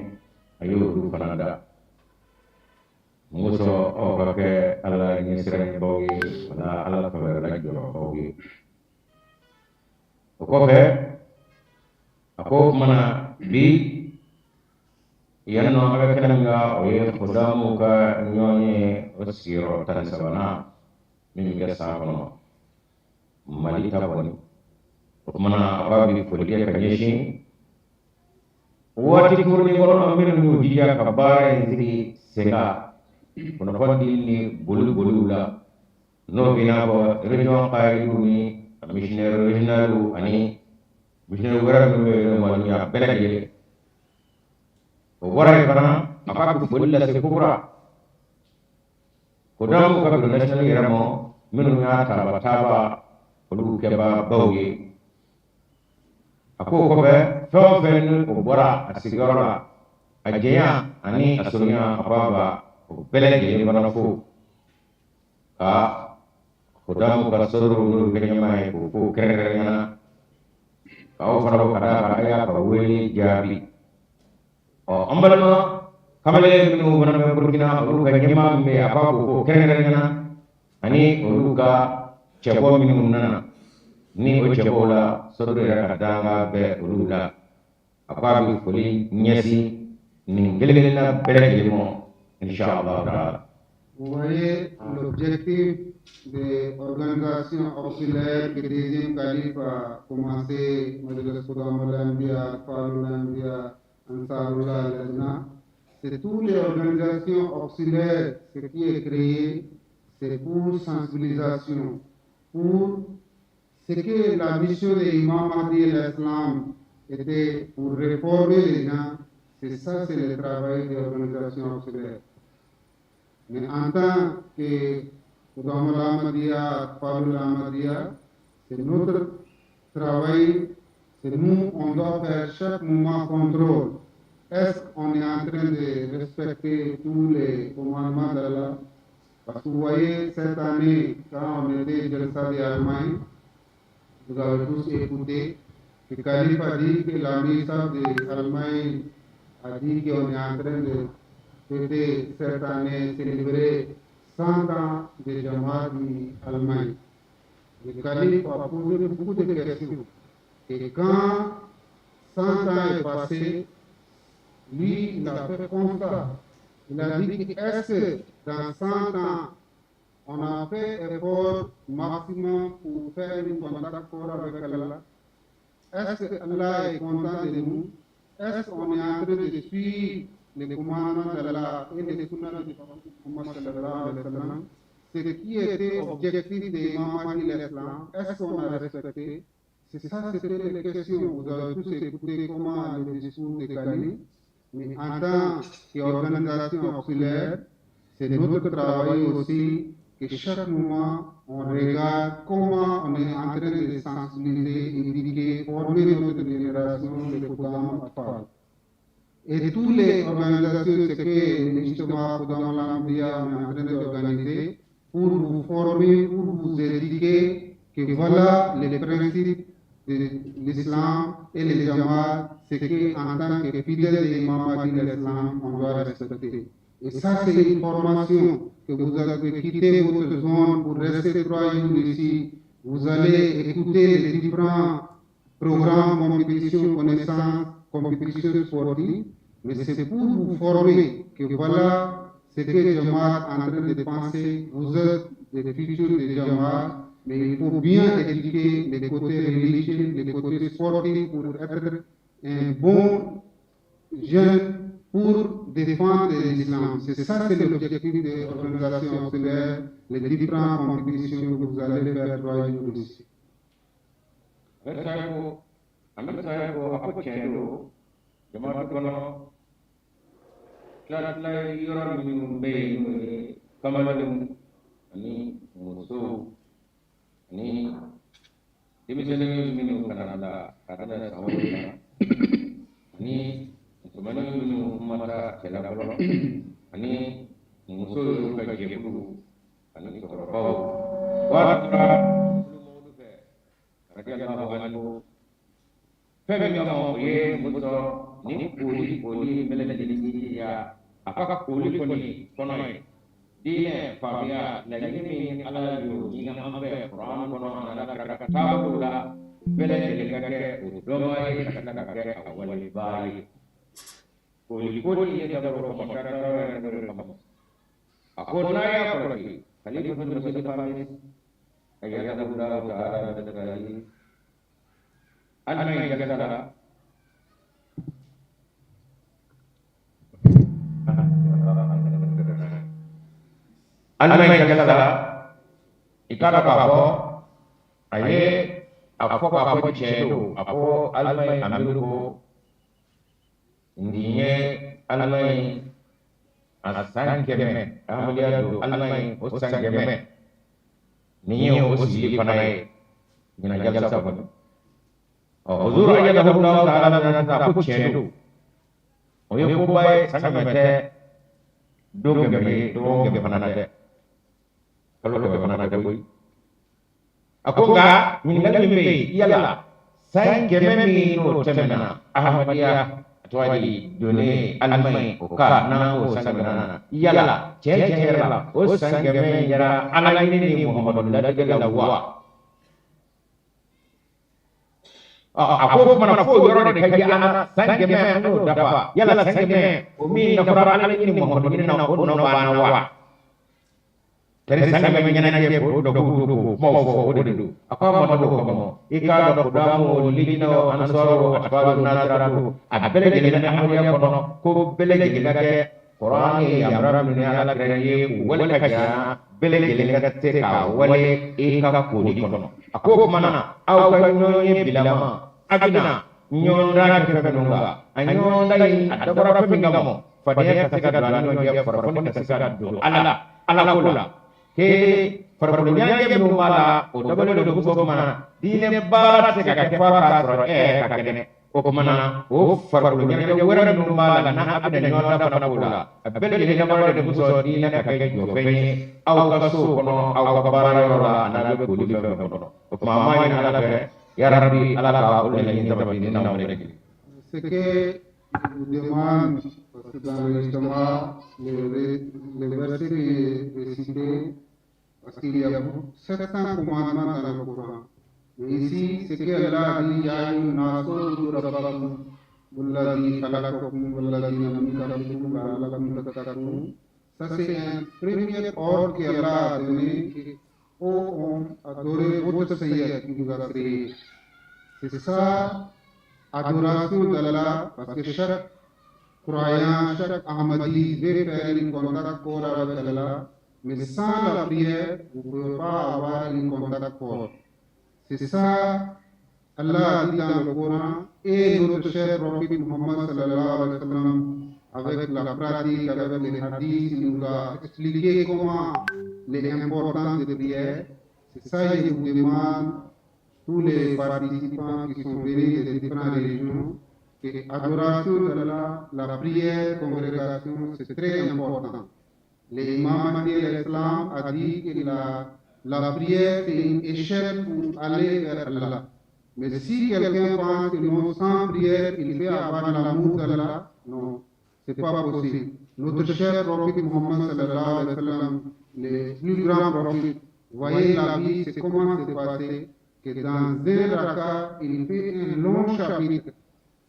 a y'olu fana da. Mun kosɔn aw ka kɛ Ala ɲɛsiranɲɛbaw ye wala Ala fɛɛrɛ jɔyɔrɔbaw ye. O kɔfɛ a ko o kumana bi yan nɔ a bɛ kɛnɛ min kan, o ye Khudamu ka ɲɔgɔn ye o sigiyɔrɔ 13nan min bɛ kɛ san kɔnɔ Mali ta kɔni. O kumana a b'a bi foli kɛ ka ɲɛsin waati kunkurunin kɔnɔ minnu y'u jija ka baara in sigi sen kan kunnafoni di ni boli boliw la, n'o bɛ n'a fɔ région qayidiw ni missionnaire régionaliw ani missionnaire wɛrɛ minnu bɛ yen nɔ a bɛɛ lajɛlen. O bɔra yen fana, a k'a bɛ foli lase kokura Khudamu ka bureau national yɛrɛ ma, minnu y'a taaba taaba olu kɛbaabaw ye. A k'o kɔfɛ fɛn o fɛn ni o bɔra a sigiyɔrɔ la, a janya ani a surunya, a b'a ba o bɛɛ lajɛlen fana fo ka Khudamu ka sodorow n'olu kɛ ɲɛmaa ye k'o fo kɛrɛnkɛrɛnnenya la, k'aw fana fo ka d'a kan a y'a ka wele jaabi. Ɔ an balima kamalen minnu fana bɛ Burukina, olu ka ɲɛmaa min bɛ yen, a b'a fo kɛrɛnkɛrɛnnenya la, ani olu ka cɛbɔ minnu nana ni o cɛbɔw la sodoro yɛrɛ ka danga bɛ olu la. A k'a bɛ foli ɲɛsin nin kelen kelenna bɛɛ lajɛlen ma, Inch'Allah ta'ala. Vous voyez l'objectif des organisations auxiliaires que le deuxième calife a commencé, Majlis Khuddamul Ahmadiyya, Atfalul Ahmadiyya, Ansarullah, Lajna. C'est toutes les organisations auxiliaires, ce qui est créé, c'est pour sensibilisation, pour Ce que la mission de Imam Mahdi l'Islam était pour réformer les gens, c'est ça, c'est le travail de l'organisation auxiliaire. Mais en tant que Khuddam Ahmadiyya, Atfalul Ahmadiyya, c'est notre travail, c'est nous, on doit faire chaque moment contrôle. Est-ce qu'on est en train de respecter tous les commandements d'Allah? Parce que vous voyez, cette année, quand on était Jalsa d'Allemagne, vous avez tous écouté, le calife a dit que l'amir d'Allemagne a dit qu'on est en train de fêter cette année, célébrer 100 ans de Jamaat d'Allemagne. Le calife a posé beaucoup de questions. Et quand 100 ans est passé, lui, il a fait constat. Il a dit que est-ce que dans 100 ans, on a fait effort maximum pour faire un contact fort avec Allah? Est-ce que Allah est content de nous? Est-ce qu'on est en train de suivre les commandements d'Allah et les sunnahs du Prophète sallallahu alayhi wa sallam? Ce qui était objectif de Imam Mahdi l'Islam, est-ce qu'on a respecté? C'est ça, c'était les questions. Vous avez tous écouté comment le discours de Kali. Mais en tant qu'organisation auxiliaire, c'est notre travail aussi que chaque moment, on regarde comment on est en train de sensibiliser, éduquer, former notre génération de Khuddam Atfal. Et toutes les organisations, ce que l'Ijtima Khuddam Ahmadiyya est en train d'organiser pour vous former, pour vous éduquer, que voilà les principes de l'islam et les Jamaat, c'est qu'en tant que fidèle de l'imam Mahdi l'islam, on doit respecter. Et ça, c'est une formation que vous avez quitté votre zone pour rester 3 jours ici. Vous allez écouter les différents programmes, compétitions, connaissances, compétitions sportives, mais c'est pour vous former que voilà ce que Jamaat est en train de penser. Vous êtes les futurs de Jamaat, mais il faut bien éduquer les côtés religieux, les côtés sportifs pour être un bon jeune pour défendre l'islam. C'est ça, c'est l'objectif de l'organisation auxiliaire, les différentes compétitions que vous allez faire 3 jours ici. Ni denmisɛnnin minnu kana la ka daminɛ san 7 ani musomanin minnu ma taa cɛ la fɔlɔ ani muso yɛrɛ ka jɛkulu ani cɛkɔrɔbaw waati la olu fɛ radiyallahu anhu fɛn min kama o ye muso ni koli bɛɛ lajɛlen jija a ka koli kɔni kɔnɔ ye diinɛ faamuya laɲini min Ala y'o ɲini an fɛ kuran kɔnɔ a n'a kira ka taabolo la bɛɛ lajɛlen ka kɛ o dɔnbaa ye ka tila ka kɛ a walebaa ye koli ye dabɔra kama a ko n'a y'a kɔlɔsi khalifatul masih khamis ayyadahullahu ta'ala bi nasrihi alman jalala Almain jalala i k'a dɔn k'a fɔ a ye a fɔ k'a fɔ tiɲɛ don a ko Almain amiru ko nin ye Almain a san 100 Ahmadiyya don Almain o san 100 nin ye o sigili fana ye ɲinan jalsa kɔnɔ ɔ huzuru ayyadahullahu ta'ala nana ko tiɲɛ don o ye koba ye san 100 tɛ don 100 ye dɔgɔkun 100 fana tɛ kalo 100 fana tɛ koyi a ko nka ɲininkali min bɛ yen yala san 100 min n'o tɛmɛna Ahmadiyya tɔgɔ di donnen Almain o ka n'an k'o san 100 na yala tiɲɛ yɛrɛ la o san 100 in kɛra Ala ɲini ni Muhamadu latigɛ la wa a ko kumana fo yɔrɔ de ka di an na san 100 an y'o dafa yala san 100 o min dafara Ala ɲini Muhamadu ɲini na o nɔ banna wa tari san 100 ɲɛnajɛ k'o dɔnkiliw don k'o kumaw fɔ o de don a ko a ma don o kama i k'a dɔn Khuddam lijinaw ansɔrɔ atfalu nasiratu a bɛɛ lajɛlen bɛ Ahmadiyya kɔnɔ ko bɛɛ lajɛlen ka kɛ Kuranɛ ye yamaruya min Ala kira ye o wale ka ca bɛɛ lajɛlen ka se k'a wale i ka koli kɔnɔ. A ko o tuma na aw ka ɲɔgɔn ye bilama a bɛna ɲɔgɔndan kɛ fɛn minnu kan, a ɲɔgɔndan in a dabɔra fɛn min kama, fadenya ka se ka don a ni ɲɔgɔn cɛ, farafoni ka se ka don ala la ala ko la ke farikolo ɲɛnajɛ minnu b'a la, o dabɔlen don ko tuma na diinɛ baara tɛ se ka kɛ f'a k'a sɔrɔ e yɛrɛ ka kɛnɛ. O tuma na o farikolo ɲɛnajɛ wɛrɛ minnu b'a la n'a a bɛna ɲɔgɔn dan fana k'o la, a bɛɛ lajɛlen dabɔra de kosɔn diinɛ ka kɛ jɔfɛn ye aw ka so kɔnɔ, aw ka baara yɔrɔ la, a n'a bɛ koli fɛn fɛn kɔnɔ. O tuma an b'a ɲini Ala fɛ, yarabi Ala ka o laɲini sabati ni n'aw bɛɛ lajɛlen. Ce que je vous demande, parce que dans le le verset qui est récité, parce qu'il y a 700 commandements dans le Coran. Mais ici, ce qu'Allah a dit, يا أيها الناس اعبدوا ربكم الذي خلقكم والذين من قبلكم لعلكم تتقون. Ça, c'est un premier ordre qu'Allah a donné, ô homme, adorez votre Seigneur qui vous a créé. C'est ça, adoration d'Allah, parce que chaque croyant, chaque Ahmadi veut faire un contact fort avec Allah, mais sans la prière, vous ne pouvez pas avoir un contact fort. C'est ça, Allah a dit dans le Coran, et notre cher prophète Muhammad sallallahu alayhi wa sallam, avec la pratique, avec les hadiths, il nous a expliqué comment l'importance de prière. C'est ça que je vous demande, tous les participants qui sont venus des différentes religions, que l'adoration d'Allah, la prière, congrégation, c'est très important. L'imam Mahdi l'Islam a dit que la prière, c'est une échelle pour aller vers Allah. Mais si quelqu'un pense que non, sans prière, il peut avoir l'amour d'Allah, non, c'est pas possible. Notre cher prophète Muhammad sallallahu alayhi wa sallam, le plus grand prophète, voyez la vie, c'est comment c'est passé, que dans un raka, il fait un long chapitre.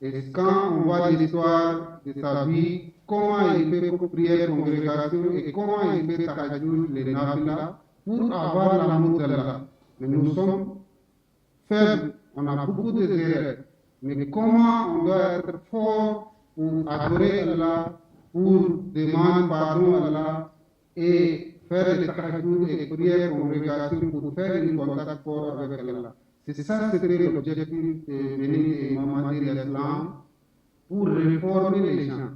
Et quand on voit l'histoire de sa vie, comment il fait prière congrégation et comment il fait tahajjud, les nafila, pour avoir l'amour d'Allah. Mais nous sommes faibles, on a beaucoup d'erreurs. Mais comment on doit être fort pour adorer Allah, pour demander pardon à Allah et faire le tahajjud et prière congrégation pour faire une contact fort avec Allah. C'est ça, c'était l'objectif de venir Imam Mahdi l'Islam pour réformer les gens.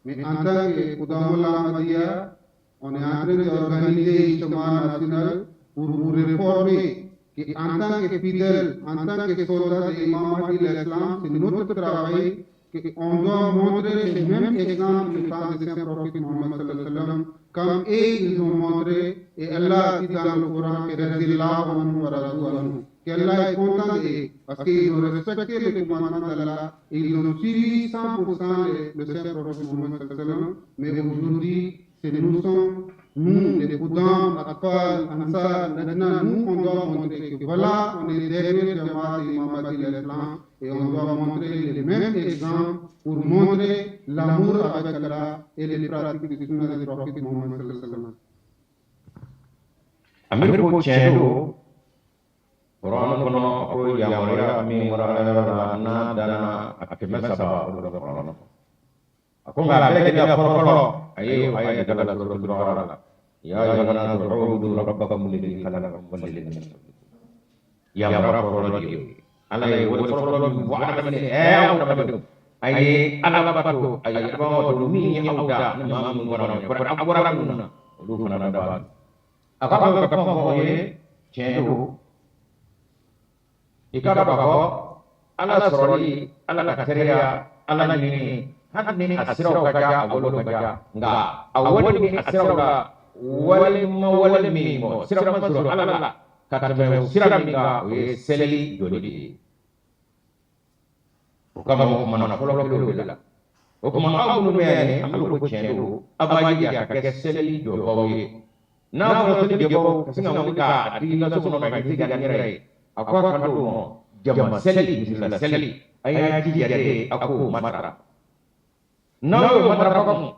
Mais en tant que Khuddam Ahmadiyya, on est en train d'organiser Ijtema national pour vous réformer. Et en tant que fidèle, en tant que soldat de Imam Mahdi l'Islam, c'est notre travail qu'on doit montrer ce même exemple du temps de Saint Prophète Muhammad sallallahu alayhi wa sallam, comme eux ils ont montré, et Allah a dit dans le Coran que qu'Allah est content d'eux, parce qu'ils ont respecté le commandement d'Allah, et ils ont suivi 100% le Saint Prophète Muhammad sallallahu alayhi wa sallam. Mais aujourd'hui, c'est nous sommes, nous, les Khuddam, Atfal, Ansar, maintenant, nous, on doit montrer que voilà, on est derrière Jamaat Imam Mahdi l'Islam, et on doit montrer les mêmes exemples pour montrer l'amour avec Allah et les pratiques du Sunnah du prophète Muhammad sallallahu alayhi wa sallam. Amir ko tiɲɛ don, Kuran kɔnɔ ko yamaruya min bɔra yɔrɔ la n'a danna a 300 o de bɛ Kuran kɔnɔ. A ko nka a bɛɛ lajɛlen fɔlɔ fɔlɔ a ye o aya da la suratul Baqara la. Ya ayyuhan nasu u'budu rabbakum alladhi khalaqakum walladhina min qablikum. Yamaruya fɔlɔ de ye o ye. Ala ye wele fɔlɔ min fɔ adamaden aw adamadenw a ye Ala bato, a ye Ala bato min ye aw da ni maa minnu bɔra aw bɔra minnu na olu fana da b'a la. A ko a bɛ ka kuma fɔ ye tiɲɛ don. I ka dɔn k'a fɔ Ala sɔrɔli, Ala ka teriya, Ala ɲini, hali ni a siraw ka ca, a walew ka ca, nka a wale ni a siraw la walima wale min mɔ sira ma sɔrɔ Ala la ka tɛmɛ sira min kan, o ye seli jɔli de ye. O kama o kumana fɔlɔ kelen o de la. O tuma aw minnu bɛ yan, an bɛ ko tiɲɛ don, aw b'a jija ka kɛ seli jɔbaw ye. N'a fɔra seli jɔbaw ka sin ka wuli k'a digi ka so kɔnɔ ka jija n yɛrɛ ye, a ko a ka d'o ma jama seli, misila seli, a y'a jija de a k'o matarafa. N'aw y'o matarafa kun,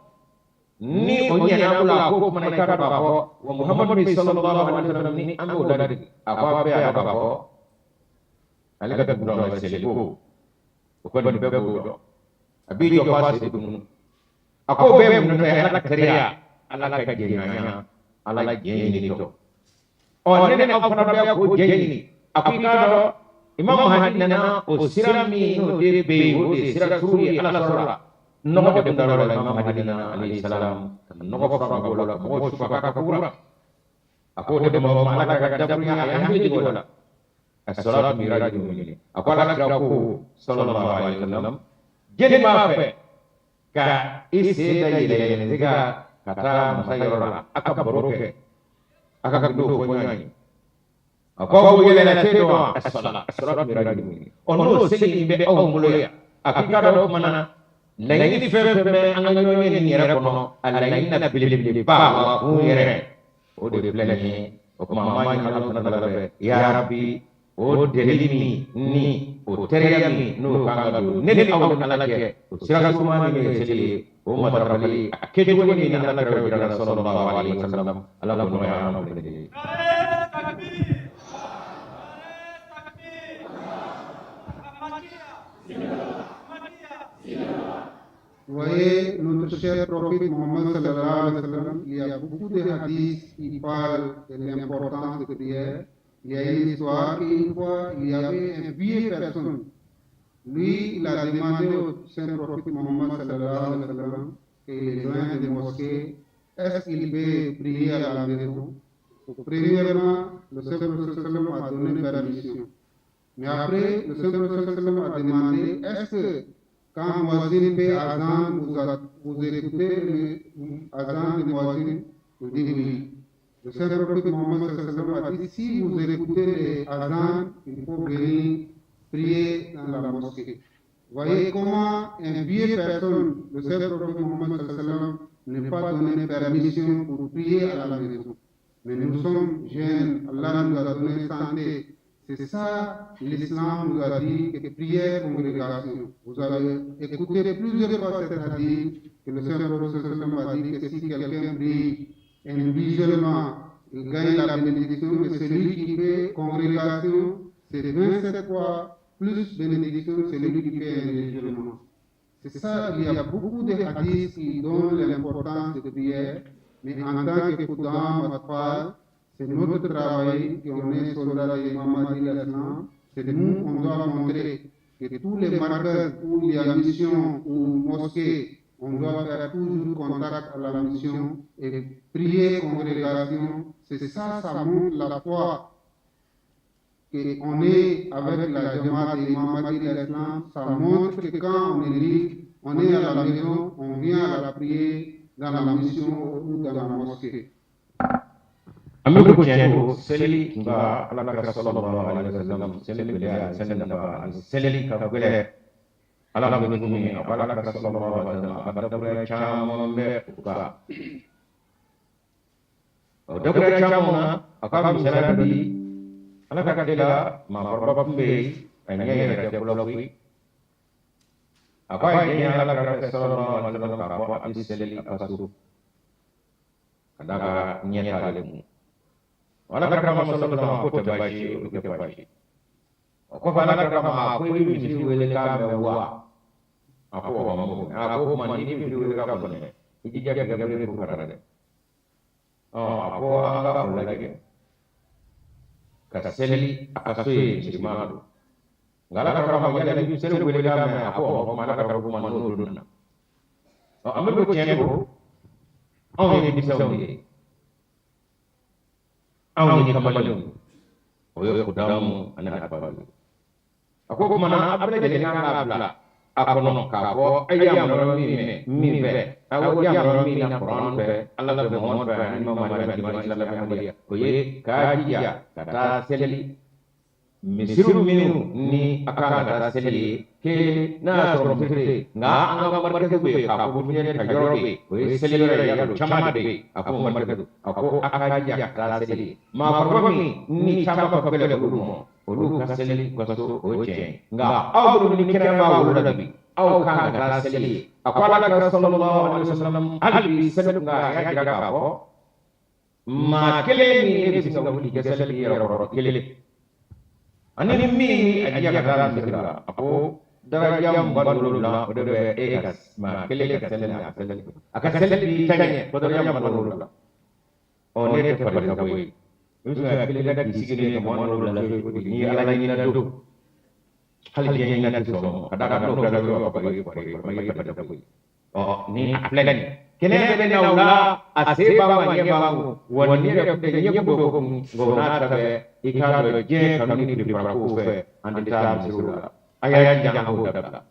ni o ɲɛna aw la, k'o fana i ka dɔn k'a fɔ wa Muhammadu bi sallallahu alaihi wa sallam ni an b'o ladege, a ko a bɛɛ y'a dɔn k'a fɔ ale ka dugukɔnɔ seli ko o kɔni bɛɛ b'o dɔn. A b'i jɔ f'a sen tunun. A ko bɛɛ mun ye Ala ka teriya, Ala ka jɛɲɔgɔnya, Ala jɛn ɲini tɔ. Ɔ, ne ni aw fana bɛ k'o jɛn ɲini. A ko i k'a dɔn, Imam Mahdi nana o sira min n'o de bɛ yen, o de ye sira turu ye Ala sɔrɔ la. Nɔgɔ de tun dar'o la. Imam Mahdi nana alayhi salam ka nɔgɔ fara ka bɔ o la, ka mɔgɔw su ka kura. A ko de ma, Ala ka dakurunya, a ye hakili jigin o la. As-salatu mirajul mu'minin. A ko Ala kira ko sallallahu alaihi wasallam, jeli b'a fɛ ka i sen da yɛlɛ yɛlɛ ka taa masa yɔrɔ la, a ka baro kɛ, a ka gundo fɔ ɲɔgɔn ye. A ko aw yɛlɛla se dɔn wa? As-salatu mirajul mu'minin. Ɔ, n'o seli in bɛ aw bolo yan, a k'i ka dɔn, o tuma na laɲini fɛn fɛn bɛ an ka ɲɔgɔn ye nin yɛrɛ kɔnɔ, a laɲini na belebeleba wa kun yɛrɛ, o de filɛ nin ye. O tuma an b'a ɲini Ala fana fɛ, ya Rabi, o deli min ni o teriya min n'o kan ka don ne ni aw ni Ala cɛ, o sira suma min ye seli ye, o matarafali a kɛcogo min ni Ala kira jira la sallallahu alaihi wasallam, Ala k'o nɔgɔya an bɛɛ lajɛlen ye. Voyez, notre cher prophète Mohammed sallallahu alayhi wa sallam, il y a beaucoup de hadiths qui parlent de l'importance de prière. Il y a une histoire qu'une fois, il y avait un vieux personne. Lui, il a demandé au saint prophète Mohammed sallallahu alayhi wa sallam qu'il est loin des mosquées, est-ce qu'il peut prier à la maison? Donc, premièrement, le saint prophète sallallahu alayhi wa sallam a donné permission. Mais après, le saint prophète sallallahu alayhi wa sallam a demandé, est-ce que quand muazzin fait azan, vous écoutez le azan de muazzin? Il dit oui. Le saint prophète Mohammed sallallahu alayhi wa sallam a dit, si vous écoutez les azan, il faut venir prier dans la mosquée. Voyez comment un vieux personne, le saint prophète Mohammed sallallahu alayhi wa sallam, n'est pas donné permission pour prier à la maison. Mais nous sommes jeunes, Allah nous a donné santé. C'est ça, l'islam nous a dit que prière congrégation. Vous avez écouté plusieurs fois cette hadith que le saint prophète a dit que si quelqu'un prie individuellement, il gagne la bénédiction, mais celui qui fait congrégation, c'est 27 fois plus bénédiction que celui qui fait individuellement. C'est ça, il y a beaucoup de hadiths qui donnent l'importance de prière, mais en tant que Khuddam Atfal, c'est notre travail, qu'on est soldats de Imam Mahdi l'Islam, c'est nous, on doit montrer que tous les marqueurs où il y a mission ou mosquée, on doit faire toujours contact à la mission et prier congrégation. C'est ça, ça montre la foi qu'on est avec la Jamaat de Imam Mahdi l'Islam. Ça montre que quand on est libre, on est à la maison, on vient à la prier dans la mission ou dans la mosquée. An bɛ ko tiɲɛ don, seli nka Ala kira sallallahu alaihi wasallam, seli gɛlɛya, seli nafa ani seli ka gɛlɛn Ala bɛ kun min, a ko Ala kira sallallahu alaihi wasallam, a ka dakuruya caman bɛ o kan. O dakuruya caman na, a ka misaliya dɔ di. Ala ka tile la, maakɔrɔba tun bɛ yen, a ɲɛ yɛrɛ tɛ ko la koyi. A ko a ye diɲɛ Ala kira sallallahu alaihi wasallam k'a fɔ a bɛ seli a ka so ka d'a ka ɲɛ t'ale kun. Ala kira ma sallallahu alaihi wasallam ko tɛ baasi ye, o tɛ baasi ye. O kɔfɛ, Ala kira ma ko i bɛ misiri wele k'a mɛn wa? A ko o ma ko, a ko ma n'i bɛ misiri wele k'a fɔ dɛ, i jija k'i ka wele ko kara dɛ. Ɔ, a ko an ka o lajɛ ka seli a ka so ye, misirima don. Nka Ala kira ma yala i bɛ seli wele k'a mɛn? A ko o ma, Ala kira ko ma n'o donna. Ɔ, an bɛ ko tiɲɛ don, anw ye denmisɛnw ye, anw ye kamalenw ye, o ye Khuddam ani Atfal ye. A ko o tuma na a bɛɛ lajɛlen kan k'a bila a kɔnɔ k'a fɔ a ye yamaruya min mɛn min fɛ, aw yamaruya min na Kuran fɛ, Ala fɛ, Muhamadu fɛ, ani Mamadu fɛ, ani silamɛya Ahmadiyya, o ye k'a jija ka taa seli misiriw minnu ni a kan ka taa seli ye kelen, n'a y'a sɔrɔ misiri tɛ yen, nka an ka marikɛsu bɛ yen, k'a fɔ ko ka yɔrɔ bɛ yen, o ye seli yɔrɔ ye, yalo caman bɛ yen. A ko marikɛsu, a ko a ka jija ka taa seli ye. Maakɔrɔba min ni caman ka gɛlɛn olu ma, olu ka seli u ka so, o ye tiɲɛ ye, nka aw minnu ni kɛnɛ b'a bolo la bi, aw kan ka taa seli ye. A ko Ala kira sallallahu alaihi wasallam, hali bi seli, nka a y'a jira k'a fɔ maa kelen min e bɛ se ka wuli kɛ seli yɛrɛ kɔrɔ kelen, ani min a jija ka taa misiri la, a ko Daraja 27 o de bɛ e ka maa kelen ka seli la a ka seli b'i ta ɲɛ fo daraja 27. Ɔ ne tɛ fali ka bɔ yen, i bɛ se ka kelen da k'i sigilen ka 27 n'i ye ala ɲinina don, hali diɲɛ ɲinina tɛ sɔn ka d'a kan n'o kɛra dɔrɔn a bɛ fali ka bɔ yen. Ɔ ni a filɛ nin ye, kɛnɛya bɛ na o la, a se b'an ma, ɲɛ b'an kun, wa ni yɛrɛ filɛ ɲɛ kun bɛ ko kun, nka o n'a ta bɛɛ i k'a dɔn diɲɛ kanu ni piripara kow fɛ an tɛ taa misiriw la. A y'a jan k'o dabila.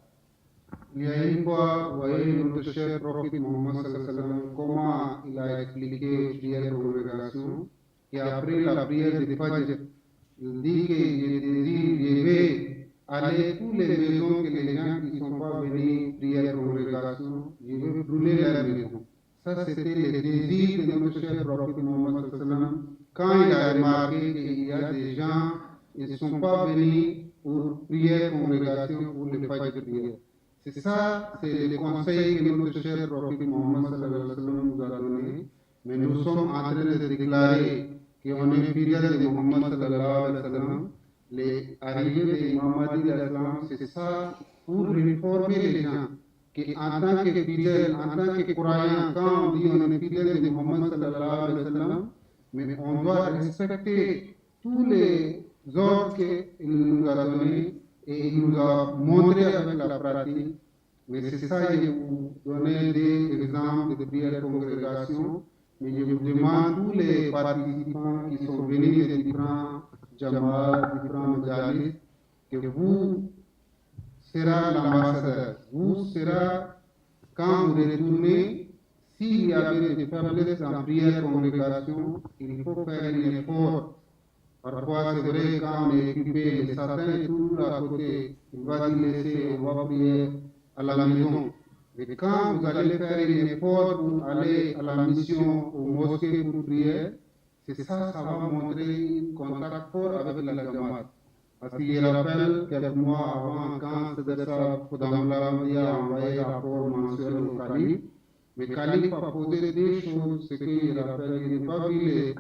Il y a une fois, vous voyez notre cher prophète Mohammed sallam, comment il a expliqué aux prières congrégation, et après la prière de Fajr, il dit que je désire, je vais aller toutes les maisons que les gens qui ne sont pas venus prière congrégation, je vais brûler leur maison. Ça, c'était le désir de notre cher prophète Mohammed sallam, quand il a remarqué qu'il y a des gens qui ne sont pas venus pour prière congrégation, pour le Fajr prière. C'est ça, c'est le conseil que notre cher prophète Mohammed nous a donné. Mais nous sommes en train de déclarer qu'on est fidèle de Mohammed sallallahu alayhi wa sallam. Les arrivées de Mohammed alayhi c'est ça pour réformer les gens. Qu'en tant que fidèle, en tant que croyant, quand on dit on est fidèle de Mohammed sallallahu alayhi wa sallam, mais on doit respecter tous les ordres qu'il nous a donnés et il nous a montré avec la pratique. Mais c'est ça, je vous donner des exemples de prières congrégation. Mais je vous demande tous les participants qui sont venus de différents jamaat, différents majalis, que vous serez l'ambassadeur. Vous serez, quand vous retournez, s'il y avait des faiblesses en prière congrégation, il faut faire un effort. Parfois, c'est vrai, quand on est occupé, le Satan est toujours à côté, il va dire laisser, on va prier à la maison. Mais quand vous allez faire un effort pour aller à la mission, au mosquée pour prier, c'est ça, ça va montrer un contact fort avec la Jamaat. Parce qu'il rappelle quelques mois avant, quand Sadr Khudamullah a envoyé un rapport mensuel au calife, mais le calife a posé deux choses, ce qu'il rappelle, il n'a pas vu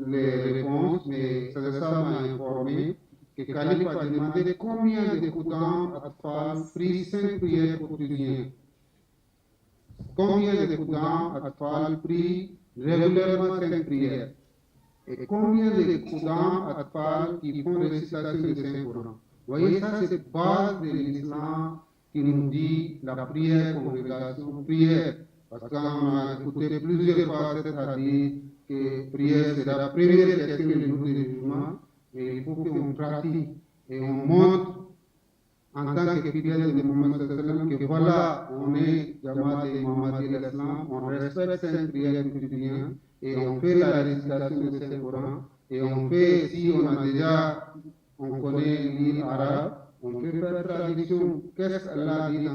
les réponses, mais Sadr m'a informé que le calife a demandé combien de Khuddam Atfal prient 5 prières quotidiennes. Combien de Khuddam Atfal prient régulièrement 5 prières. Et combien de Khuddam Atfal qui font récitation de Saint-Coran. Vous voyez, ça c'est base de l'islam qui nous dit la prière, congrégation, prière. Parce qu'on a écouté plusieurs fois cette hadith que prière c'est la première question du jour du jugement. Mais il faut qu'on pratique et on montre en tant que fidèle de Mohammed sallam que voilà, on est Jamaat de Mohammed l'Islam, on respecte cinq prières quotidiennes et on fait la récitation de Saint-Coran et on fait, si on a déjà, on connaît lire arabe, on peut faire traduction. Qu'est-ce qu'Allah dit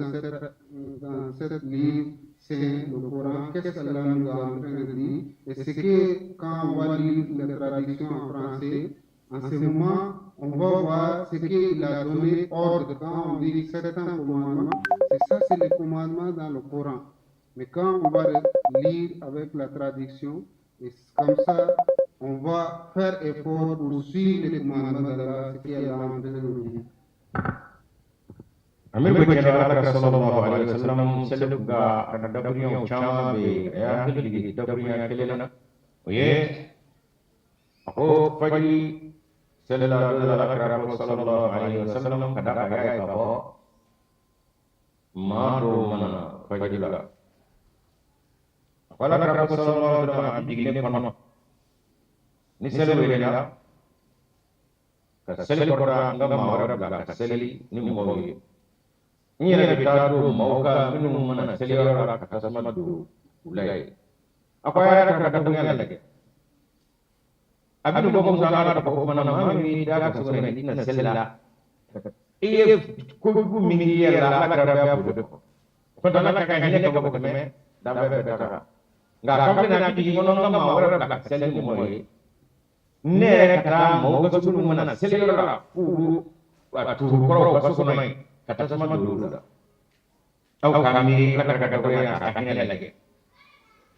dans cette livre, c'est le Coran, qu'est-ce qu'Allah nous a en train de dire? Et c'est que quand on va lire la traduction en français, en ce moment, on va voir ce qu'il a donné ordre. Quand on dit certains commandements, c'est ça, c'est le commandement dans le Coran. Mais quand on va lire avec la traduction, et comme ça, on va faire effort pour suivre les commandements d'Allah, ce qu'il a en train de nous dire. Amir bɛ kɛnɛ ala ka sallallahu alaihi wasallam seliw ka a ka dakuruɲɛw caman bɛ yen, a y'a hakili jigin dakuruɲɛ kelen na, o ye a ko fajiri selila ala kira ko sallallahu alaihi wasallam ka da a y'a ye k'a fɔ maa dɔw mana fajiri la, a ko ala kira ko sallallahu alaihi wasallam a jiginnen kɔnɔ ni seli welela ka seli kɔrɔ n ka maa wɛrɛ bila ka seli ni mɔgɔw ye, n yɛrɛ bɛ taa don maaw kan minnu mana seliyɔrɔ la ka tasuma don u la yen. A ko a y'a ka dakuruɲɛ lajɛ, a bɛ ko musa ala ka fɔ mana maa min y'i da ka so kɔnɔ i tɛna seli la, i ye kojugu min k'i yɛrɛ la ala kɛra bɛɛ b'o de kɔ, o kɔni ala ka hinɛ ka bɔ ka tɛmɛ danfɛn bɛɛ ta kan, nka k'an bɛna jigin kɔnɔ n ka maa wɛrɛ bila ka seli ni mɔgɔ ye, ne yɛrɛ ka taa maaw ka so minnu mana seliyɔrɔ la k'u a turu kɔrɔ u ka so kɔnɔ yen ka tasuma don olu la. Aw k'a miiri ala ka dakuruɲɛ a ka hinɛ lajɛ.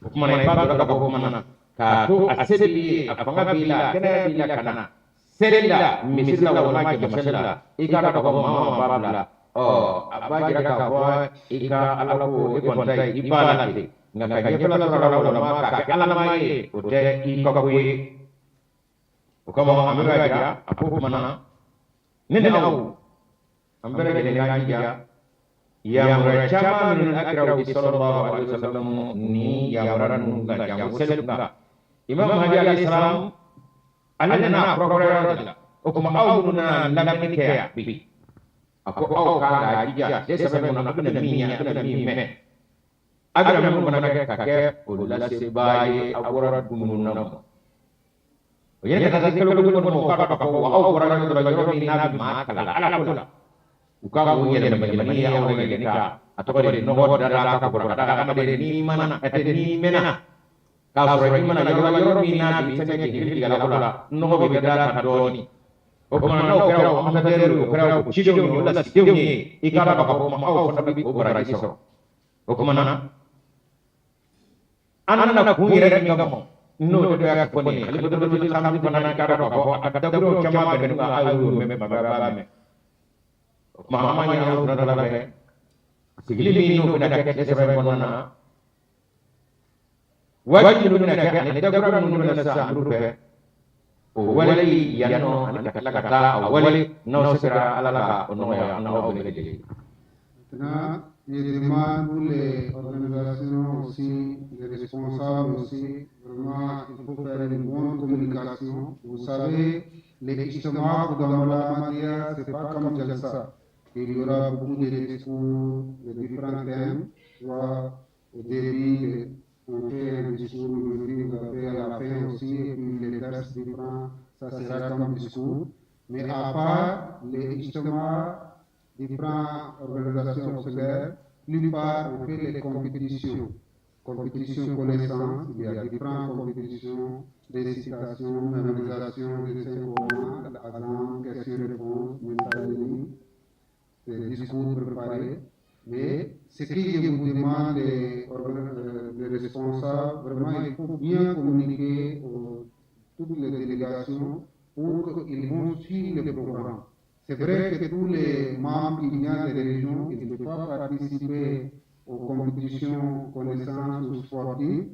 O kuma na i b'a dɔn ka fɔ ko mana k'a to a se b'i ye, a fanga b'i la, kɛnɛya b'i la, ka na seli la misiri la walima jama seli la, i k'a dɔn k'a fɔ maa o maa b'a bila Ɔ a b'a jira k'a fɔ i ka ala ko i kɔni ta ye i b'a la ten nka ka ɲɛfɛla sɔrɔ a la o la ma k'a kɛ alama ye o tɛ i ka ko ye o kama an bɛ ka jira a ko kuma na ne ni aw an bɛɛ lajɛlen k'an jija yamaruya caman minnu a kira di sallallahu alaihi wasallam ni yamaruya ninnu ka jango seli kan Imam Mahdi alayhi salam ale nana kurakuraya yɔrɔ de la o tuma aw minnu nana lamɛnni kɛ yan bi a ko aw kan k'a jija tile saba in kɔnɔ a bɛna min ye a bɛna min mɛn a bɛna minnu fana kɛ ka kɛ o lasebaa ye aw bɔra dugu minnu na o ye ka taa se kalo kelen kɔnɔ o k'a dɔn k'a fɔ aw bɔra yɔrɔ dɔ la yɔrɔ min n'a bɛ maa kalan ala ko la u ka o yɛlɛma yɛlɛmani ye aw yɛrɛ ka a tɔgɔ de nɔgɔ dara ka bɔ ka da hadamaden n'i mana a tɛ n'i mɛnna k'a sɔrɔ i mana yɔrɔ la yɔrɔ min n'a bɛ fɛngɛ k'i hakili ala ko la nɔgɔ bɛ da kan dɔɔni o tuma n'o kɛra o ambassadeur o kɛra o cidenw ye o lasigidenw ye i k'a dɔn k'a fɔ aw fana bɛ o baraji sɔrɔ o tuma na an nana kun yɛrɛ min kama n'o de y'a fɔ nin ye Khalifatul Khamsi fana k'a dɔn k'a fɔ a ka dakuruw caman bɛnnen don aw y'o mɛn maa bɛɛ b'a mɛn o tuma an b'a ɲini Ala subahana wa taala fɛ sigili min n'o bɛna kɛ tile saba in kɔnɔna na wajibi minnu bɛna kɛ ani dakura minnu bɛna sisan an fɛ o wale yan nɔ ani ka tila ka taa a wale n'aw sera Ala la ka o nɔgɔya an n'aw bɛɛ lajɛlen. Maintenant, je demande pour les organisations aussi, les responsables aussi, vraiment, il faut faire une bonne communication. Vous savez, les Ijtema dans la matière, c'est pas comme Jalsa. Il y aura beaucoup de discours, de différents thèmes. Soit au début, on fait un discours aujourd'hui, on fait à la fin aussi, et puis les textes différents, ça sera comme discours. Mais à part les Ijtema, différentes organisations auxiliaires, plupart on fait les compétitions. Compétitions connaissances, il y a différentes compétitions, récitation, mémorisation des Saint Coran, l'azan, questions-réponses, messagerie, des discours préparés. Mais ce que je vous demande, les responsables, vraiment, il faut bien communiquer aux toutes les délégations pour qu'ils vont suivre le programme. C'est vrai que tous les membres qui viennent des régions, ils ne peuvent pas participer aux compétitions connaissances ou sportives,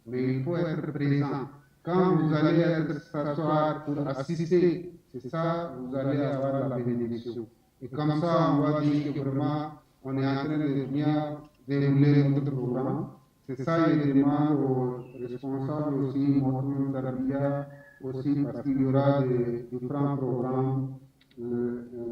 mais il faut être présent. Quand vous allez être s'asseoir pour assister, c'est ça, vous allez avoir la bénédiction. Et comme ça, on va dire que vraiment, on est en train de bien dérouler notre programme. C'est ça, je demande aux responsables aussi, Mohamed Tarbiya aussi, parce qu'il y aura des différents programmes,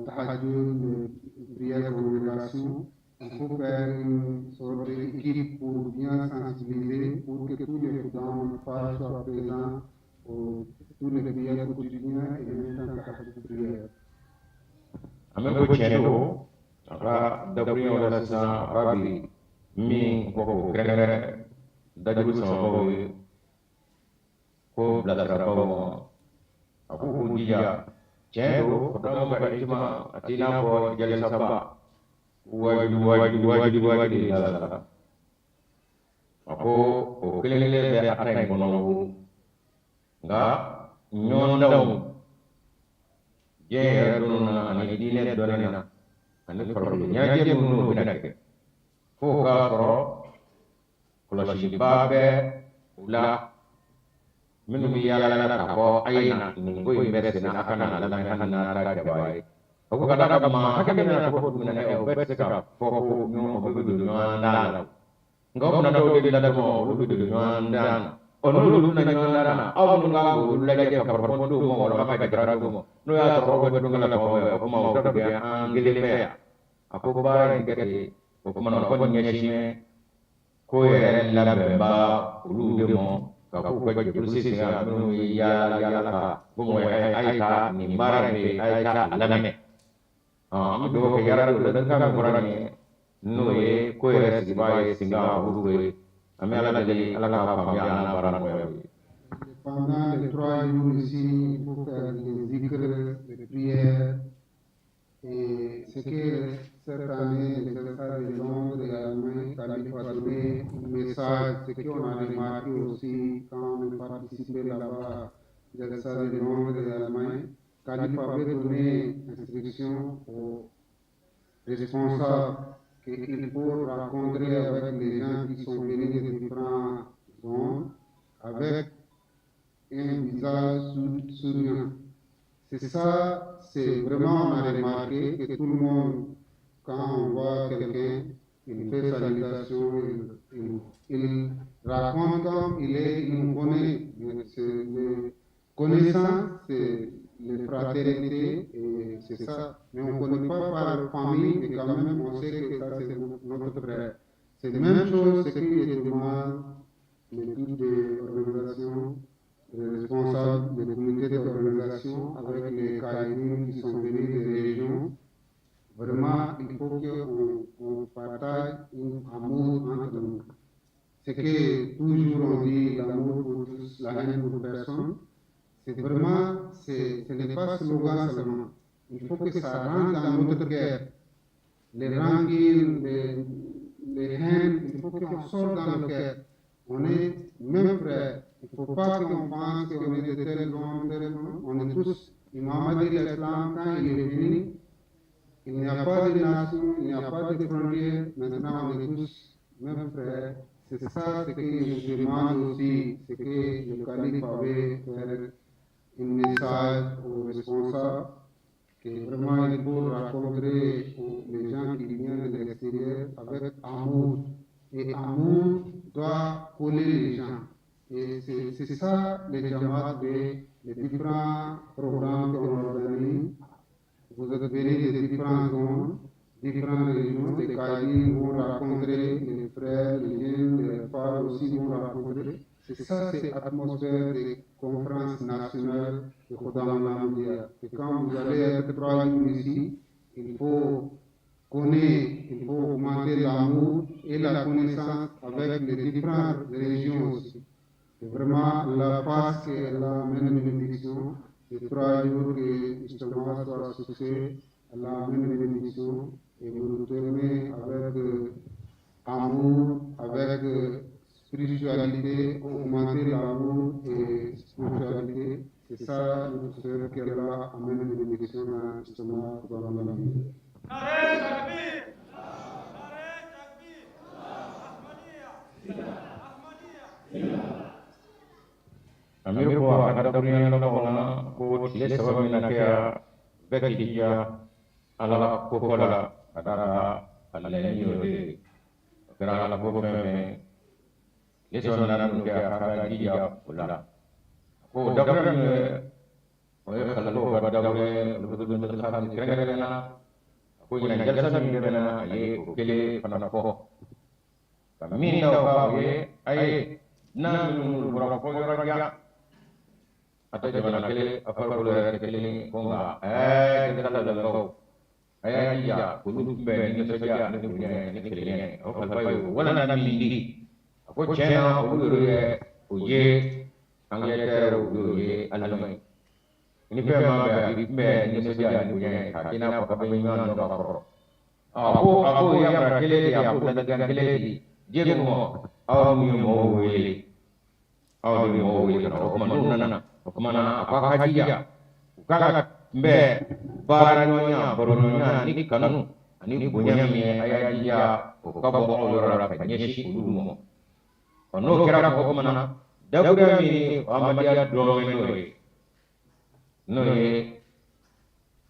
tahajjud, prières, congrégation. Il faut faire une sorte d'équipe pour bien sensibiliser, pour que tous les khuddam soient présents aux tous les prières quotidiennes et même temps tahajjud prière. An bɛ ko tiɲɛ don a ka dakuruɲɛw la sisan a b'a bi min ko k'o kɛrɛnkɛrɛn dajuru samabagaw ye ko bilasirabaw ma a k'u k'u jija tiɲɛ don khuddam ka ijtima a t'i n'a fɔ jalisaba wajibi wajibi wajibi wajibi de la a ko o kelen kelen bɛ a ta in kɔnɔ nka ɲɔgɔndanw diɲɛ yɛrɛ dɔnni na ani diinɛ dɔnni na ani farikolo ɲɛnajɛ minnu bɛna kɛ fo k'a sɔrɔ kɔlɔsiliba bɛ u la minnu bɛ yaala yaala k'a fɔ a ye na nin ko in bɛ sen na a kana na lamɛn hali n'a taara jaba ye o ko ka d'a kan maa hakɛ min nana fɔ dugu na o bɛɛ tɛ se ka fɔ ko ɲɔgɔn o bɛɛ bɛ don ɲɔgɔn da la nka o fana dɔw de la dɔrɔn olu bɛ don ɲɔgɔn da na ɔ n'olu donna ɲɔgɔn da na aw minnu kan k'olu lajɛ ka farafin d'u ma walima ka jara d'u ma n'o y'a sɔrɔ aw bɛ don la fan wɛrɛ o tuma o tɛ bɛn an kelen bɛ yan a ko baara in kɛ ten o tuma na ko ɲɛsin bɛ ko yɛrɛ labɛnba olu de ma ka k'u ka jɛkulu sen kan minnu ye yaala yaala ka ko mɔgɔ a ye taa nin baara in bɛ yen a ye taa a lamɛn an bɛ dugawu kɛ yarabi o ladilikan min bɔra nin ye n'o ye ko yɛrɛ sigibaa ye senkan olu ye an bɛ ala deli ala k'a faamuya an n'a baara nɔgɔya u ye. Pendant les 3 jours ici, il faut faire les zikr, les prières. Et ce que cette année, le Jalsa de Londres et Allemagne, Khalif a donné un message, ce qu'on a remarqué aussi quand on participait là-bas, Jalsa de Londres et Allemagne, Khalif avait donné instruction aux responsables qu'il faut rencontrer avec les gens qui sont venus de différentes zones avec un visage souriant. C'est ça, c'est vraiment, on a remarqué que tout le monde, quand on voit quelqu'un, il fait salutation, il raconte comme il est, il nous connaît. Le connaissance, c'est la fraternité, et c'est ça. Mais on ne connaît pas par famille, mais quand même, on sait que ça, c'est notre frère. C'est la même chose, ce qui demande l'équipe d'organisation, les responsables des comités d'organisation avec les caïdines qui sont venus des régions. Vraiment, il faut qu'on partage un amour entre nous. C'est que toujours on dit l'amour pour tous, la haine pour personne. C'est vraiment, ce n'est pas slogan seulement. Il faut que ça rentre dans notre cœur. Les rancunes, les haines, il faut qu'on sorte dans le cœur. On est même frères. Il ne faut pas qu'on pense qu'on est de tel zone, tel zone. On est tous. Imam Mahdi l'Islam, quand il est venu, il n'y a pas de nation, il n'y a pas de frontières. Maintenant, on est tous mêmes frères. C'est ça ce que je demande aussi, c'est que le calife avait fait un message aux responsables, que vraiment il faut rencontrer les gens qui viennent de l'extérieur avec amour. Et amour doit coller les gens. Et c'est ça les jamaat, les différents programmes qu'on organise. Vous êtes venus de différentes zones, différentes régions, les caïds vont rencontrer, les frères, les jeunes, les femmes aussi vont rencontrer. C'est ça, c'est l'atmosphère des conférences nationales de Khuddam al-Ahmadiyya. Et quand vous allez être 3 jours ici, il faut connaître, il faut augmenter l'amour et la connaissance avec les différentes régions aussi. Et vraiment, la passe qu'elle amène une bénédiction, les 3 jours que justement soit succès, elle amène une bénédiction et vous retournez avec amour, avec spiritualité, augmenter l'amour et spiritualité. C'est ça ce qu'elle amène une bénédiction justement dans la vie. Amir ko a ka dakurunya laban na ko tile 3 min na kɛ yan bɛɛ k'i jija Ala ko fɔ la ka d'a kan a laɲini y'o de ye. O kɛra Ala ko fɛn fɛn ye tile 3 minnu kɛ a ka jija o la. Ko dakurunya min ye o ye kalandenw ka dakurunya olu bɛ kɛrɛnkɛrɛnnenya la ko ɲinan jalisa min bɛ na a ye o kelen fana fɔ ka min da o kan o ye a ye n'a minnu bɔra fɔ yɔrɔ jan a tɛ jamana kelen a farikolo yɛrɛ tɛ kelen ko nka kɛnɛya lamɛnbagaw a y'a jija k'olu kunbɛn ni nisɔndiya ni bonya ni kelenya ye o kalifa ye o walanda min di a ko tiɲɛ na olu yɛrɛ ye o ye Angleterre o y'o ye Allemagne ni fɛn ma bɛn a b'i kunbɛn ni nisɔndiya ni bonya ye k'a k'i n'a fɔ k'a bɛ ɲɔgɔn dɔn ka kɔrɔ a ko yamara kelen de a ko ladilikan kelen de diɲɛ kɔnɔ aw min ye mɔgɔw wele aw de bɛ mɔgɔw wele ka na o tuma n'u nana o tuma na a ko a ka jija u k'a ka kunbɛn baaraɲɔgɔnya baroɲɔgɔnya ni kanu ani bonya min ye a y'a jija o ka bɔ aw yɔrɔ la ka ɲɛsin olu ma ɔ n'o kɛra o tuma na dakuruya min Ahmadiyya dɔn n'o ye n'o ye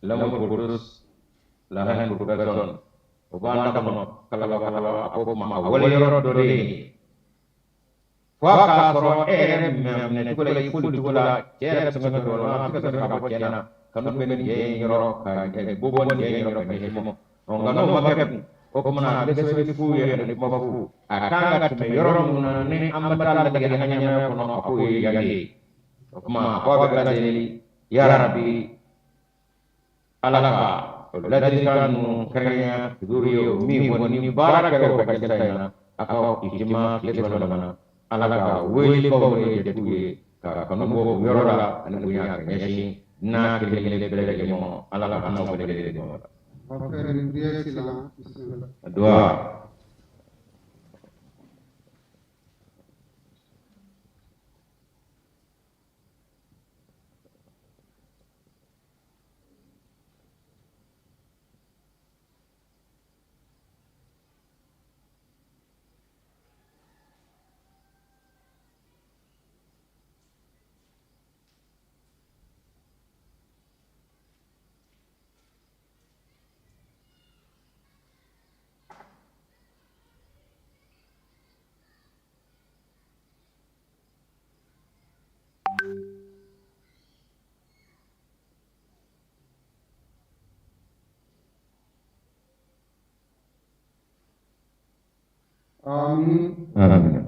l'amour pour tous la haine pour personne o b'an da kɔnɔ kalaba kalaba a ko ma a wale yɔrɔ dɔ de ye fo a k'a sɔrɔ e yɛrɛ minɛ cogo la i koli cogo la cɛ yɛrɛ bɛ se ka dɔrɔn a bɛ se ka bɔ cɛ na kanu bɛ nin cɛ in yɔrɔ ka bɔ nin cɛ in yɔrɔ ka ɲɛsin ma nka n'o ma kɛ kun o tuma na a bɛ sɛbɛnni fu yɛrɛ ni kuma fu a kan ka tɛmɛ yɔrɔ min na ni an bɛ taa ladege an ka ɲɛnamaya kɔnɔ a k'o ye yan ye o tuma a ko a bɛ ka deli yarabi Ala ka ladilikan ninnu kɛrɛnkɛrɛnnenya duuru ye o min fɔ ni baara kɛra o ka jalisa in na a ka ijtima tile 3 ɲɔgɔn na Ala ka welebaw ni jatigiw ye ka kanu bɔ o yɔrɔ la ani bonya ka ɲɛsin n'a kelen kelen bɛɛ lajɛlen ma Ala ka an n'aw bɛɛ lajɛlen dɛmɛ o la. On va faire une prière silence. Bismillah. Dua. Amin. Amin.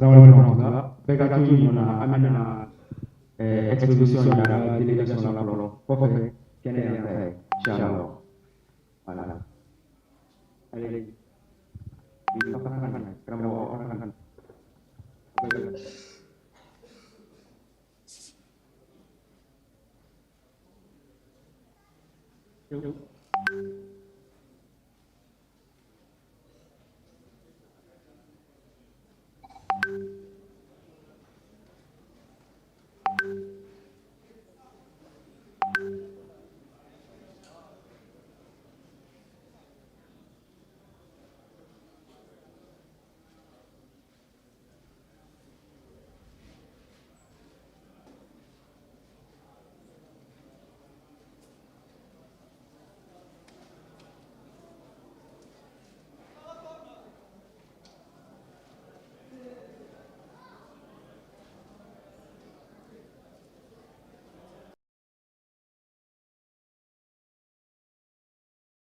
Assalamualaikum warahmatullahi wabarakatuh. Bɛɛ ka to yen nɔ an bɛna exposition yira délégation la fɔlɔ kɔfɛ kɛnɛ yan fɛ inchallah. Voilà. Allez.